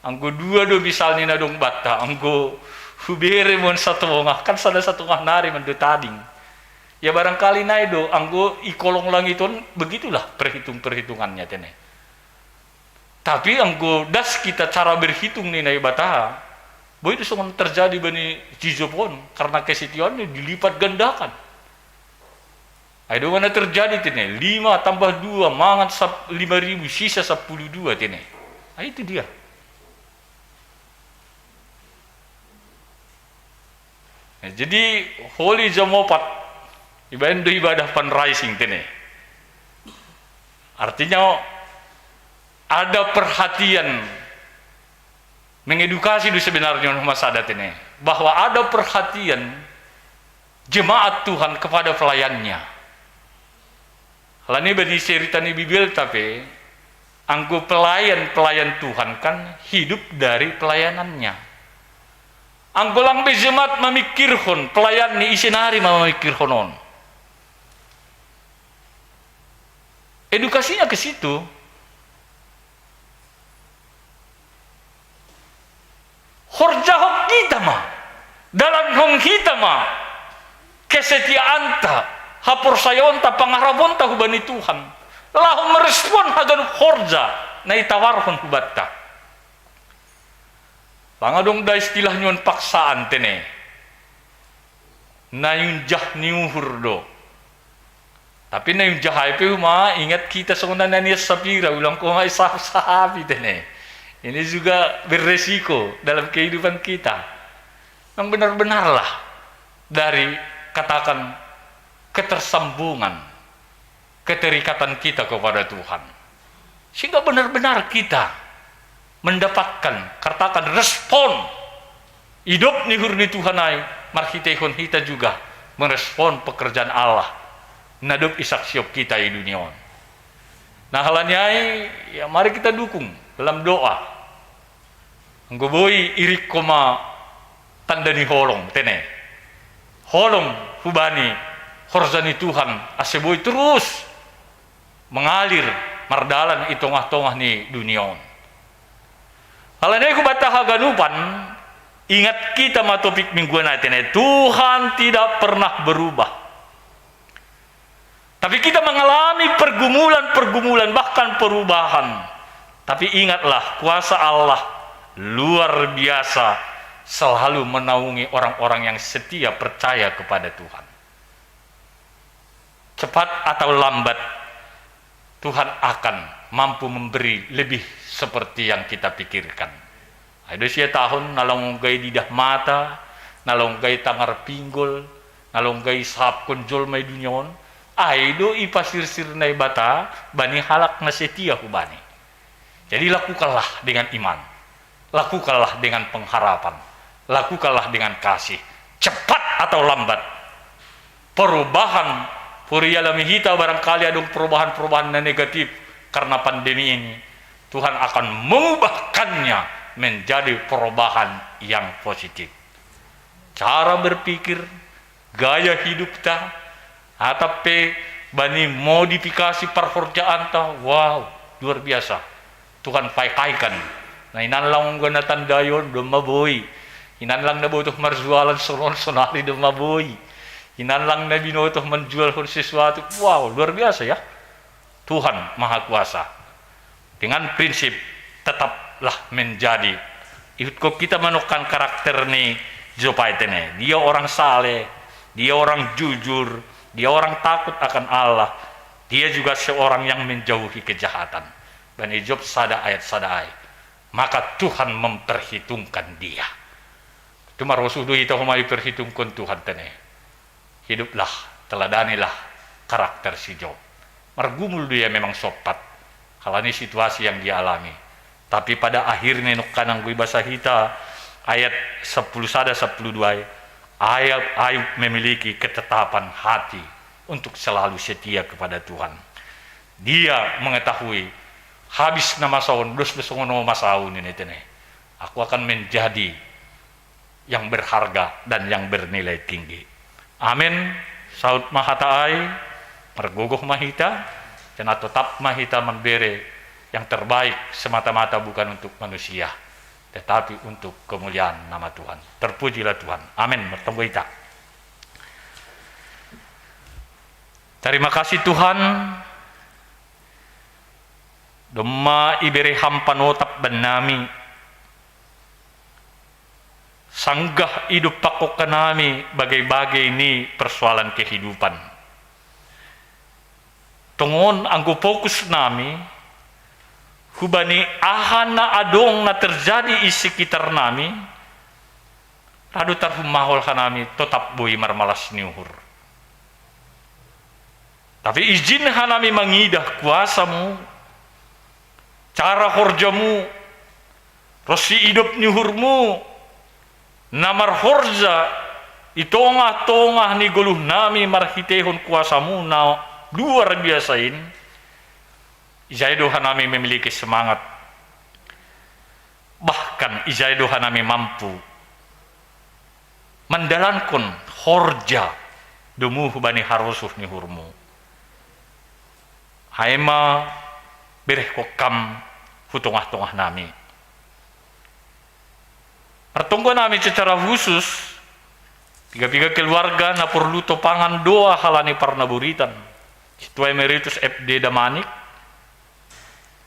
anggo dua do misalni na dong banta, anggo hubere mon satongah, kan sada satongah nari mando tading. Ya barangkali nai do, anggo i kolong langit on, begitulah perhitung-perhitungannya tene. Tapi anggo das kita cara berhitung ni Naibata, boi do songon terjadi bani si Job on, karena kesetiaannya dilipat gandakan. Ai do mana terjadi tene, lima tambah dua mangan sap-, lima ribu, sisa sepuluh dua tene. Ah, itu dia. Nah, jadi holi jam opat, ibaen do ibadah fundraising tene. Artinya ada perhatian, mengedukasi do sebenarnya masa adat ini, bahwa ada perhatian jemaat Tuhan kepada pelayannya. Alani bani cerita ni Bibelta pe, anggo pelayan-pelayan Tuhan kan hidup dari pelayanannya. Anggo lang be jemaat mamikirhon pelayan ni, ise nari ma mamikirhon on. Edukasinya ke situ. Horjahon hita ma, dalanhon hita ma kesetiaanta, haporsayaonta, pangaraponta hubani Tuhan, laho merespon haganup horja na itawarhon hubanta. Lang adong da istilah ni on paksaan tene. Na iunjah ni uhur do. Tapi na iunjah ai pe homa, ingat kita songon na nian Sapira, ulang ko ma isahapi tene. Ini juga beresiko dalam kehidupan kita. Yang benar-benarlah dari, katakan, ketersambungan, keterikatan kita kepada Tuhan. Sehingga benar-benar kita mendapatkan, katakan, respon idop ni uhur ni Tuhan ai, marhiteihon hita juga merespon pekerjaan Allah na dob isaksihon hita i dunia on. Nah, alani ai, ya, mari kita dukung dalam doa. Anggo boi, irikko ma tanda ni holong tene. Holong hubani horja ni Tuhan, ase boi terus mengalir, mardalan i tongah-tongah ni dunia on. Alani ai hubanta haganupan, ingat kita ma topik mingguan ai tene, Tuhan tidak pernah berubah. Tapi kita mengalami pergumulan-pergumulan, bahkan perubahan. Tapi ingatlah, kuasa Allah luar biasa, selalu menaungi orang-orang yang setia percaya kepada Tuhan. Cepat atau lambat, Tuhan akan mampu memberi lebih seperti yang kita pikirkan. Ai do sia tahun na lang ongga ididah mata, na lang ongga itangar pinggol, na lang ongga isahapkon jolma i dunia on, ai do ipasirsir Naibata bani halak na setia hubani. Jadi lakukanlah dengan iman, lakukanlah dengan pengharapan, lakukanlah dengan kasih. Cepat atau lambat, perubahan, purialami hita barangkali adong perubahan-perubahan na negatif karena pandemi ini. Tuhan akan mengubahkannya menjadi perubahan yang positif. Cara berpikir, gaya hidupta, atap pe bani modifikasi parhorjaanta, wow, luar biasa. Tuhan paikaikan. Na inan lang ongga na tandai on, domma boi. Inan lang na botoh marjualan songon sonari, domma boi. Inan lang na binotoh manjualhon sesuatu. Wow, luar biasa ya. Tuhan Maha Kuasa. Dengan prinsip tetaplah menjadi. Ihutkon hita manongkan karakter ni Job ai tene. Dia orang saleh, dia orang jujur, dia orang takut akan Allah. Dia juga seorang yang menjauhi kejahatan. Bani Job sada ayat sada ai. Maka Tuhan memperhitungkan dia. Tumarosuh do hita homa iperhitungkon Tuhan tene. Hiduplah, teladanilah karakter si Job. Margumul do ia memang sompat, alani situasi yang dia alami. Tapi pada akhirnya nongkan anggo ibasa hita ayat sepuluh sada, sepuluh dua, Ayub, Ayub memiliki ketetapan hati untuk selalu setia kepada Tuhan. Dia mengetahui, habis na masa on, dos do songon on masa on, ninna tene. Aku akan menjadi yang berharga dan yang bernilai tinggi. Amin. Saut ma hata ai, margogoh ma hita, janah totap ma hita mambere yang terbaik semata-mata bukan untuk manusia, tetapi untuk kemuliaan nama Tuhan. Terpujilah Tuhan. Amin. Martonggo hita. Tarima kasih Tuhan, domma ibereham panotap bannami, sanggah idompakkon hanami bagai-bagai ni persoalan kehidupan. Tongon anggo fokus nami hubani aha na adong na terjadi i sekitar nami, rado tarhumahol hanami totap boi marmalas ni uhur. Tapi ijin hanami mangidah kuasamu, cara horjamu, ronsi idop ni uhurmu, na marhorja i tongah-tongah ni goluh nami marhitehon kuasamu na luar biasa in, ijai do hanami memiliki semangat, bahkan ijai do hanami mampu mandalankon horja domu hubani harosuh ni uhurmu. Ai ma berehkon kam hu tongah-tongah nami. Martonggo nami secara khusus, piga-piga keluarga na porlu topangan doa halani parnaburitan. Sintua Emeritus F D Damanik,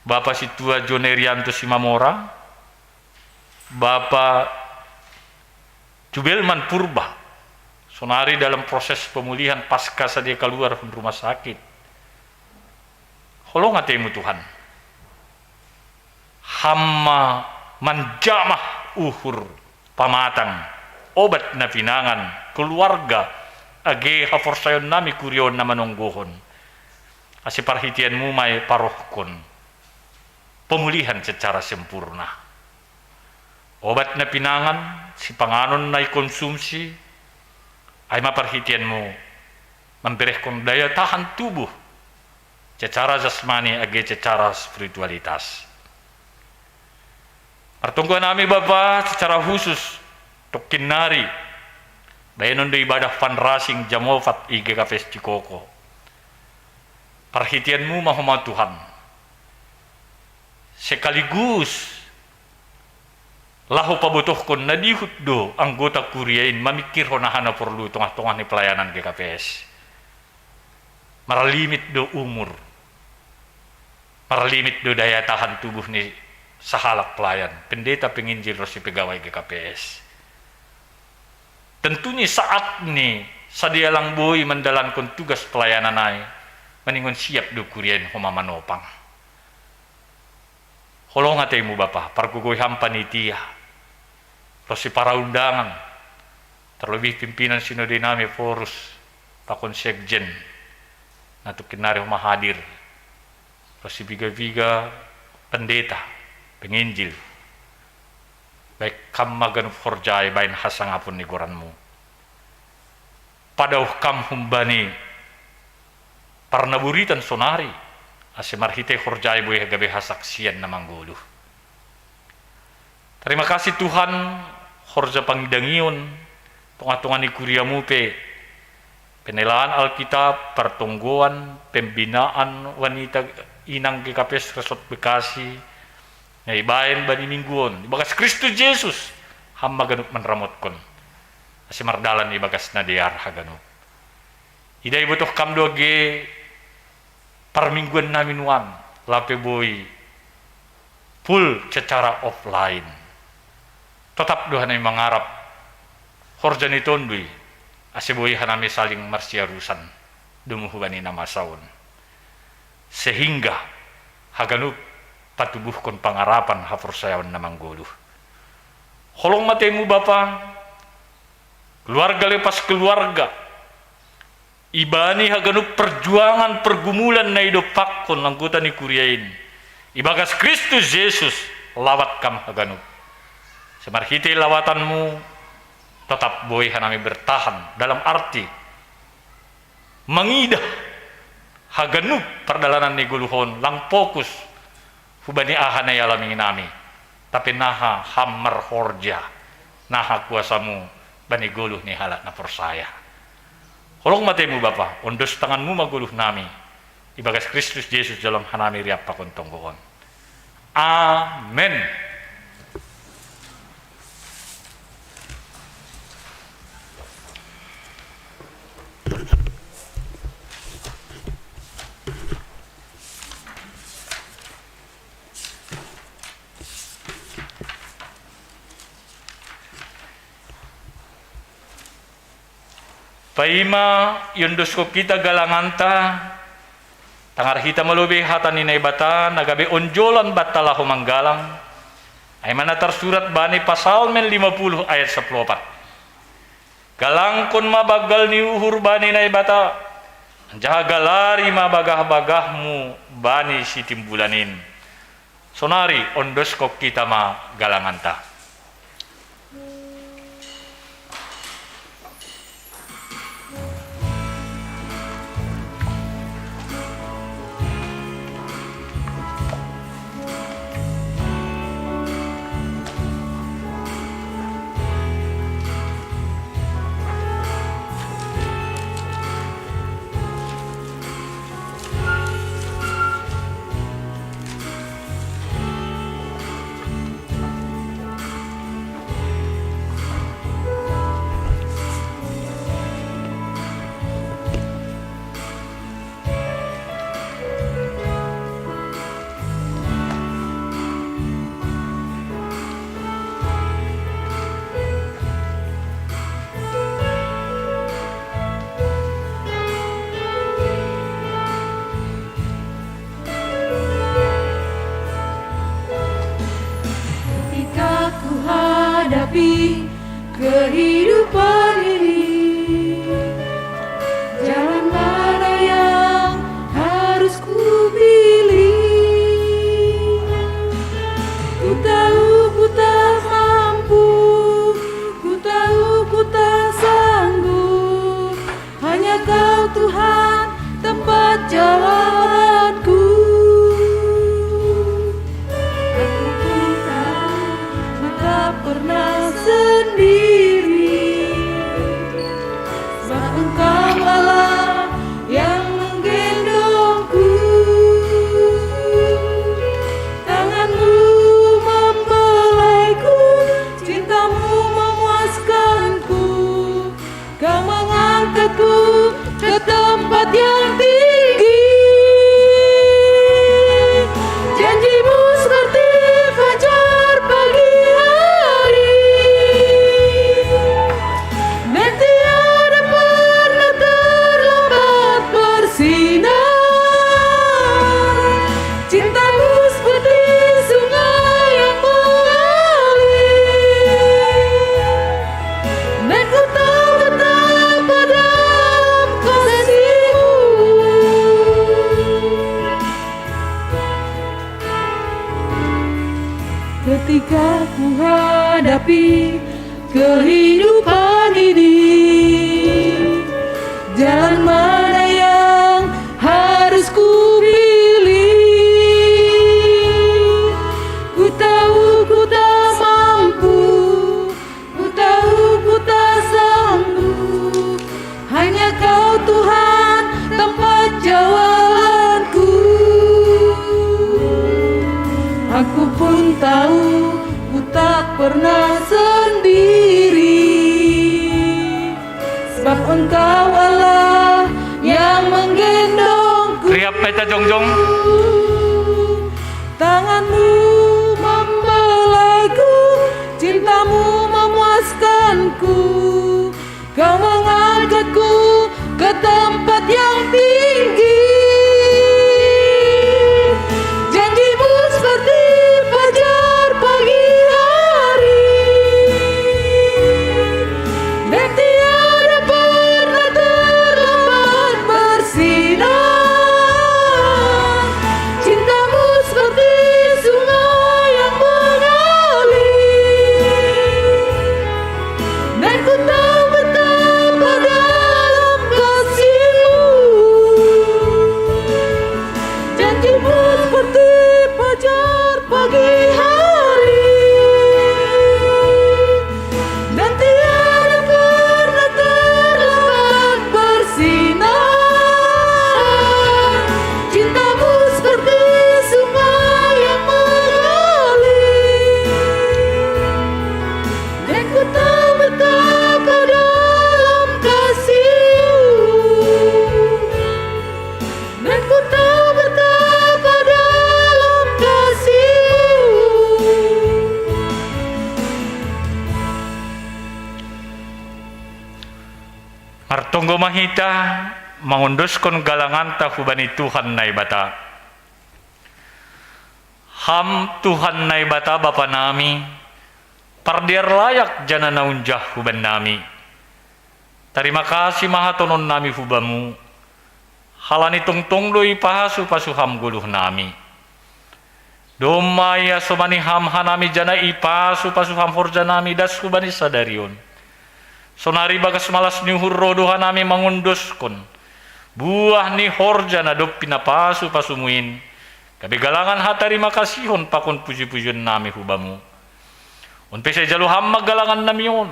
Bapa Sintua John Erianto Simamora, Bapa Jubelman Purba, sonari dalam proses pemulihan pasca sadia kaluar hun rumah sakit. Holong atemu Tuhan. Ham ma manjamah uhur pamatang, obat na pinangan, keluarga, age haporsayaon nami kuria on na manonggohon. Ase parhiteanmu ma i parohkon pemulihan secara sempurna. Obat na pinangan, sipanganon na ikonsumsi, ai ma parhiteanmu mamberehkon daya tahan tubuh secara jasmani age secara spiritualitas. Martonggo nami Bapa secara khusus, tongkin nari bahenon do ibadah fundraising jamofat i G K P S Cikoko. Parhiteanmu ma homa Tuhan. Sekaligus laho pabotohkon na dihut do anggota kuria in mamingkirhon aha na porlu tongah-tongah ni pelayanan G K P S. Marlimit do umur, marlimit do daya tahan tubuh ni sahalak pelayan, pendeta, penginjil ronsi pegawai G K P S. Tentu ni saat ni sadia lang boi mandalankon tugas pelayanan ai, maningon siap do kuria in homa manopang. Holong atemu Bapa, pargogoi ham panitia, ronsi paraundangan, terlebih pimpinan sinode nami Ephorus, pakon sekjen, na tongkin nari homa hadir, ronsi piga-piga pendeta, penginjil, baen kam ma ganup horja i baen hasangapon ni goranmu. Padaoh kam humbani parnaburitan sonari, ase marhite horja i boi gabe hasaksian na manggoluh. Tarima kasih Tuhan, horja pangidangion tongah-tongah ni kuriamu pe, penelaan Alkitab, partonggoan, pembinaan wanita inang G K P S Resort Bekasi, na ibaen bani minggu on, ibagas Kristus Jesus, ham ma ganup manramotkon, ase mardalan ibagas na dear haganup. Ida ibotoh kam do age parmingguan nami nuan, lape boi full secara offline. Totap do hanami mangarap horja ni Tonduy, ase boi hanami saling marsiarusan domu hubani na masa on. Sehingga haganup patubuhkon pangarapan haporsayaon na manggoluh. Holong ma atemu Bapa, keluarga lepas keluarga, ibani haganup perjuangan pergumulan na idompakkon anggota ni kuria in, ibagas Kristus Jesus, lawat kam haganup. Ase marhite lawatanmu, totap boi hanami bertahan, dalam arti mangidah haganup pardalanan ni goluh on, lang fokus hubani aha na ialami nami, tapi naha ham marhorja, naha kuasamu bani goluh ni halak na porsaya. Holong ma atemu Bapa, ondos tanganmu ma goluh nami, ibagas Kristus Jesus jolom hanami riap pakon tonggo on. Amen. Paima iondoskon kita galanganta, tangar hita malobi hata ni Naibata na gabe onjolan banta laho manggalang, ai ma na tarsurat bani Psalmen lima puluh ayat sapuluh opat. Galangkon ma banggal ni uhur bani Naibata, anjaha galari ma bagah-bagahmu bani Sitimbulan in. Sonari ondoskon kita ma galanganta. Ketika ku hadapi kehidupan ini, jalan mana yang harus ku pilih? Ku tahu ku tak mampu, ku tahu ku tak sanggup. Hanya Kau Tuhan tempat jalanku. Aku pun tahu ku tak pernah sendiri, sebab Engkau Allah yang menggendongku. Tanganmu membelaiku, cintamu memuaskanku. Kau mengangkatku ke tempat yang tinggi. Janjimu seperti fajar pagi hari, dan tiada pernah terlambat bersinar. Cintamu seperti sungai yang mengalir, dan ku tahu betapa dalam kasihmu. Ketika ku hadapi kehidupan ini, jalan mana yang harus ku pilih? Ku tahu ku tak mampu, ku tahu ku tak sanggup. Hanya Kau Tuhan tempat jalanku. Aku pun tahu ku tak pernah sendiri, sebab Engkau Allah yang menggendongku. Riap peta jongjong. Tanganmu membelaiku, cintamu memuaskanku. Kau mengangkatku ke tempat yang tinggi. Janjimu seperti fajar pagi hari, dan tiada pernah terlambat bersinar. Cintamu seperti sungai yang mengalir, dan ku tahu betapa dalam Martonggo ma hita mangondoskon galanganta hubani Tuhan Naibata. Ham Tuhan Naibata Bapa nami, pardear layak jana na unjah hubannami. Tarima kasih ma hatonon nami hubamu, halani tongtong do ipasu-pasu ham goluh nami. Domma iasomani ham hanami jana ipasu-pasu ham horja nami das hubani sadari on. Sonari bagas malas ni uhur ro do hanami mangondoskon buah ni horja na dob pinapasu-pasumu in, gabe galangan hatarima kasihon pakon puji-pujion nami hubamu. On pe sai jalo ham ma galangan nami on,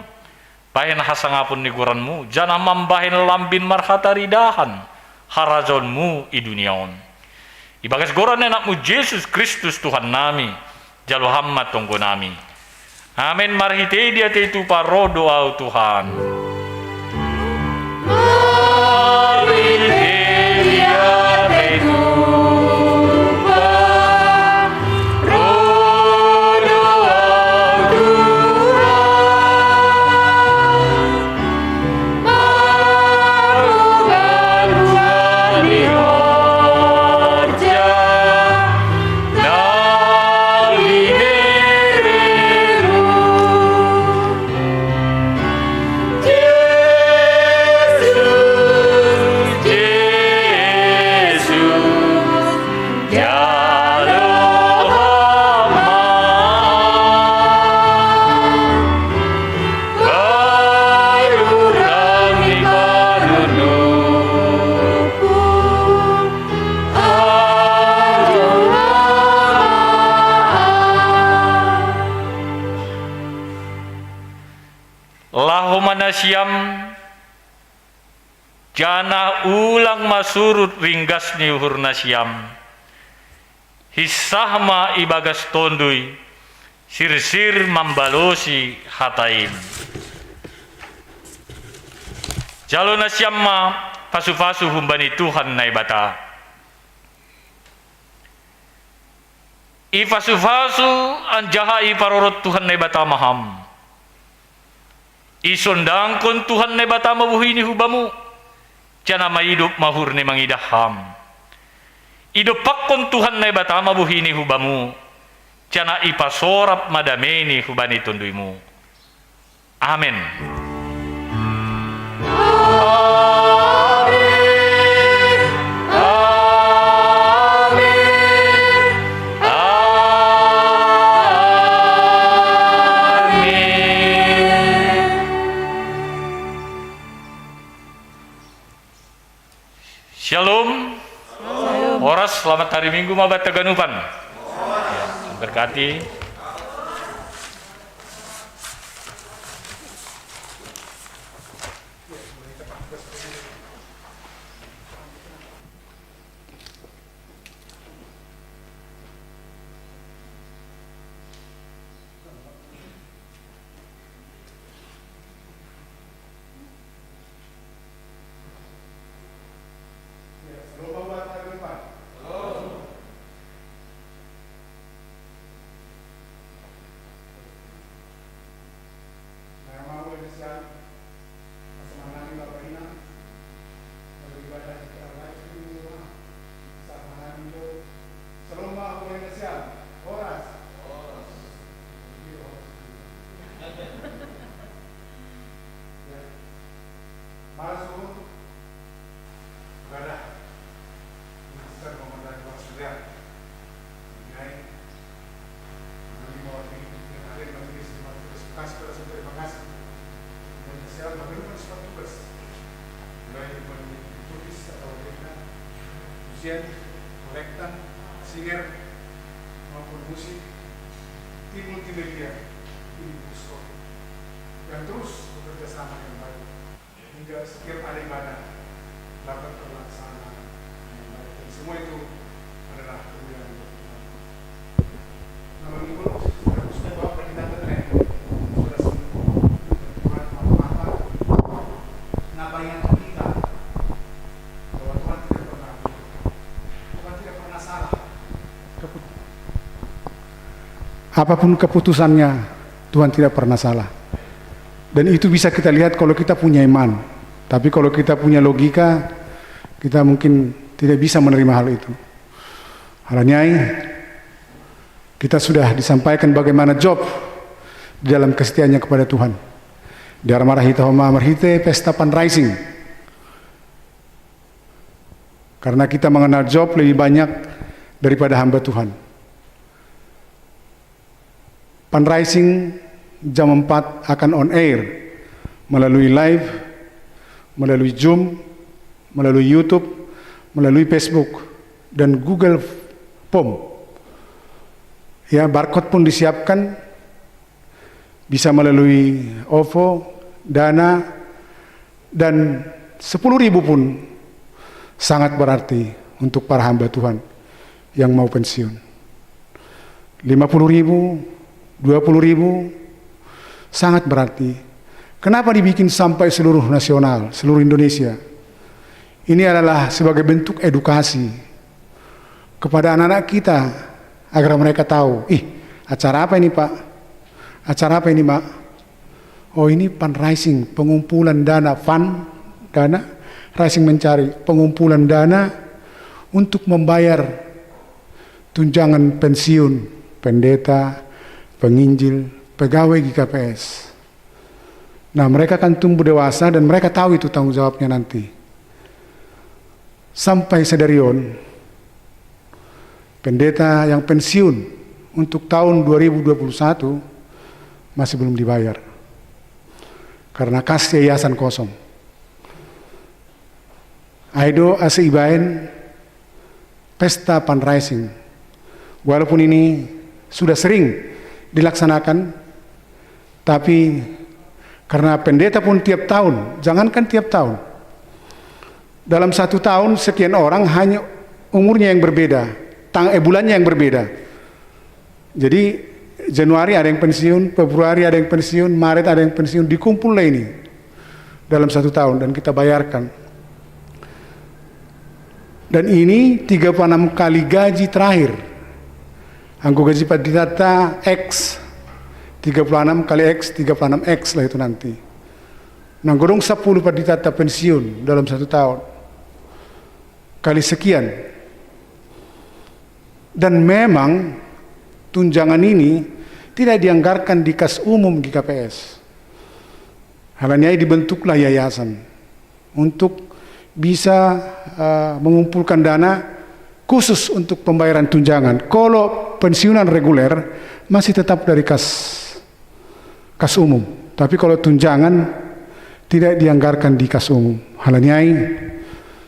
bahen hasangapon ni goranmu, janah mambahen lambin marhataridahan harajaonmu i dunia on. Ibagas goran ni anakmu Jesus Kristus Tuhan nami, jalo ham ma tonggo nami. Amen. Marhitei diatei tupa ro do ahu Tuhan. Laho ma nasiam, janah ulang ma surut ringgas ni uhur nasiam. Hinsah ma ibagas Tonduy, sirsir mambalosi hata in. Jalo nasiam ma pasu-pasu humbani Tuhan Naibata. Ipasu-pasu anjaha iparorot Tuhan Naibata ma ham. Isondangkon Tuhan Naibata ma bohini hubamu, janah maidop ma uhurni mangidah ham. Idompakkon Tuhan Naibata ma bohini hubamu, janah ipasorap ma dameini hubani tonduymu. Amen. Shalom. Horas, selamat hari Minggu ma banta haganupan. Ya, berkati. Musician, kolektan, singer, maupun musik, tim multimedia, tim bioskop, yang terus bekerja sama dengan baik hingga setiap ada ibadah dapat terlaksana dengan baik. Dan semua itu adalah kemuliaan buat Tuhan. Nama minggu, sudah, sudah bawa bagi tante tren. Sudah sembuh. Tuhan apa-apa. Nah, bayangkan kita bahwa Tuhan tidak pernah, Tuhan tidak pernah salah. Apapun keputusannya, Tuhan tidak pernah salah. Dan itu bisa kita lihat kalau kita punya iman. Tapi kalau kita punya logika, kita mungkin tidak bisa menerima hal itu. Hal niai, kita sudah disampaikan bagaimana Job di dalam kesetiaannya kepada Tuhan. Di arah marah kita homa merhite pesta fundraising. Karena kita mengenal Job lebih banyak daripada hamba Tuhan. Fundraising jam empat akan on air melalui live, melalui Zoom, melalui YouTube, melalui Facebook, dan Google Form. Ya, barcode pun disiapkan, bisa melalui OVO, Dana, dan sepuluh ribu pun sangat berarti untuk para hamba Tuhan yang mau pensiun. Lima puluh ribu, dua puluh ribu, sangat berarti. Kenapa dibikin sampai seluruh nasional, seluruh Indonesia? Ini adalah sebagai bentuk edukasi kepada anak-anak kita agar mereka tahu, "Ih, acara apa ini, Pak? Acara apa ini, Mak?" Oh, ini fundraising, pengumpulan dana, fund, dana, raising mencari, pengumpulan dana untuk membayar tunjangan pensiun pendeta, penginjil, pegawai G K P S. Nah, mereka akan tumbuh dewasa dan mereka tahu itu tanggung jawabnya nanti. Sampai sadarion, pendeta yang pensiun untuk tahun dua ribu dua puluh satu masih belum dibayar. Karena kas yayasan kosong. Aido ase ibaen pesta fundraising. Walaupun ini sudah sering dilaksanakan, tapi karena pendeta pun tiap tahun, jangankan tiap tahun, dalam satu tahun sekian orang hanya umurnya yang berbeda, tang eh bulannya yang berbeda. Jadi Januari ada yang pensiun, Februari ada yang pensiun, Maret ada yang pensiun, dikumpullah ini dalam satu tahun dan kita bayarkan. Dan ini tiga puluh enam kali gaji terakhir. Anggo gaji pendeta X, tiga puluh enam kali X, tiga puluh enam X lah itu nanti. Nah, gedung sepuluh pendeta pensiun dalam satu tahun. Kali sekian. Dan memang tunjangan ini tidak dianggarkan di kas umum G K P S. Hal niai dibentuklah yayasan untuk bisa uh, mengumpulkan dana khusus untuk pembayaran tunjangan. Kalau pensiunan reguler masih tetap dari kas kas umum. Tapi kalau tunjangan tidak dianggarkan di kas umum. Hal niai,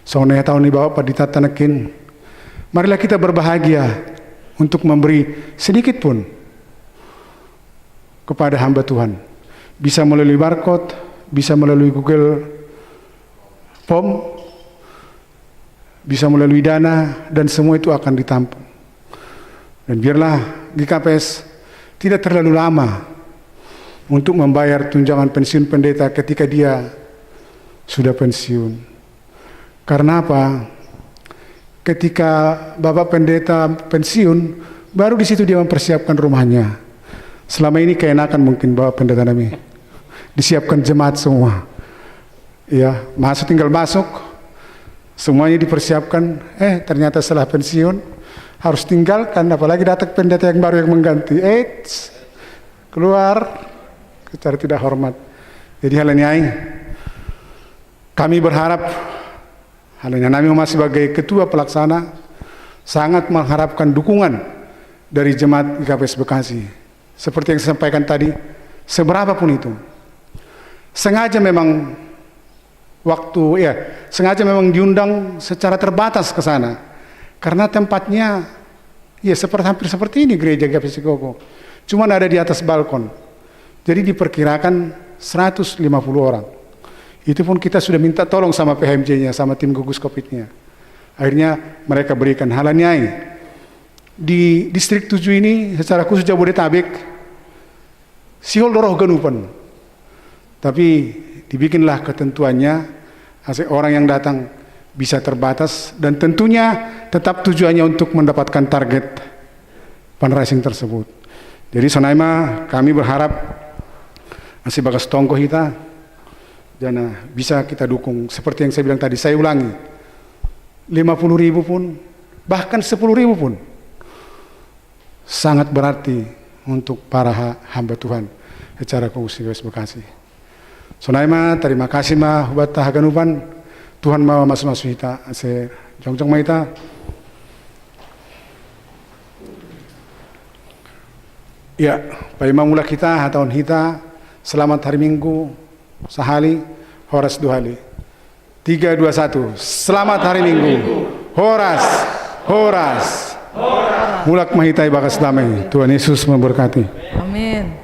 sonai tahun ini Bapak Pendeta tanekin, marilah kita berbahagia untuk memberi sedikit pun kepada hamba Tuhan. Bisa melalui barcode, bisa melalui Google Form, bisa melalui Dana, dan semua itu akan ditampung. Dan biarlah G K P S tidak terlalu lama untuk membayar tunjangan pensiun pendeta ketika dia sudah pensiun. Karena apa? Ketika Bapak Pendeta pensiun, baru di situ dia mempersiapkan rumahnya. Selama ini keenakan mungkin Bapak Pendeta nami. Disiapkan jemaat semua. Ya, masuk, tinggal masuk. Semuanya dipersiapkan. Eh, ternyata setelah pensiun harus tinggalkan, apalagi datang pendeta yang baru yang mengganti. Eits, keluar secara tidak hormat. Jadi hal niai, kami berharap, hal niai nami masih sebagai ketua pelaksana, sangat mengharapkan dukungan dari jemaat G K P S Bekasi. Seperti yang saya sampaikan tadi, seberapa pun itu. Sengaja memang waktu, ya, sengaja memang diundang secara terbatas ke sana. Karena tempatnya, ya, seperti, hampir seperti ini gereja G K P S Koko. Cuman ada di atas balkon. Jadi diperkirakan seratus lima puluh orang. Itu pun kita sudah minta tolong sama P H M J-nya, sama tim gugus covid-nya. Akhirnya mereka berikan. Hal niai. Di distrik tujuh ini, secara khusus Jabodetabek, sihol do roh ganupan. Tapi dibikinlah ketentuannya, ase orang yang datang bisa terbatas dan tentunya tetap tujuannya untuk mendapatkan target fundraising tersebut. Jadi sonai ma kami berharap ase bagas tonggo hita, Dana bisa kita dukung, seperti yang saya bilang tadi, saya ulangi, lima puluh ribu pun, bahkan sepuluh ribu pun sangat berarti untuk para ha- hamba Tuhan secara khusus Bekasi. Sonai ma, terima kasih ma hubat haganupan. Tuhan ma masu-masu hita, se jongjong ma hita. Ya, paima mulak hita, hatahon hita, selamat hari Minggu, sahali, horas dua hali. Tiga, dua, satu. Selamat hari Minggu. Horas, horas. Mulak ma hita ibagas damai. Tuhan Yesus memberkati. Amin.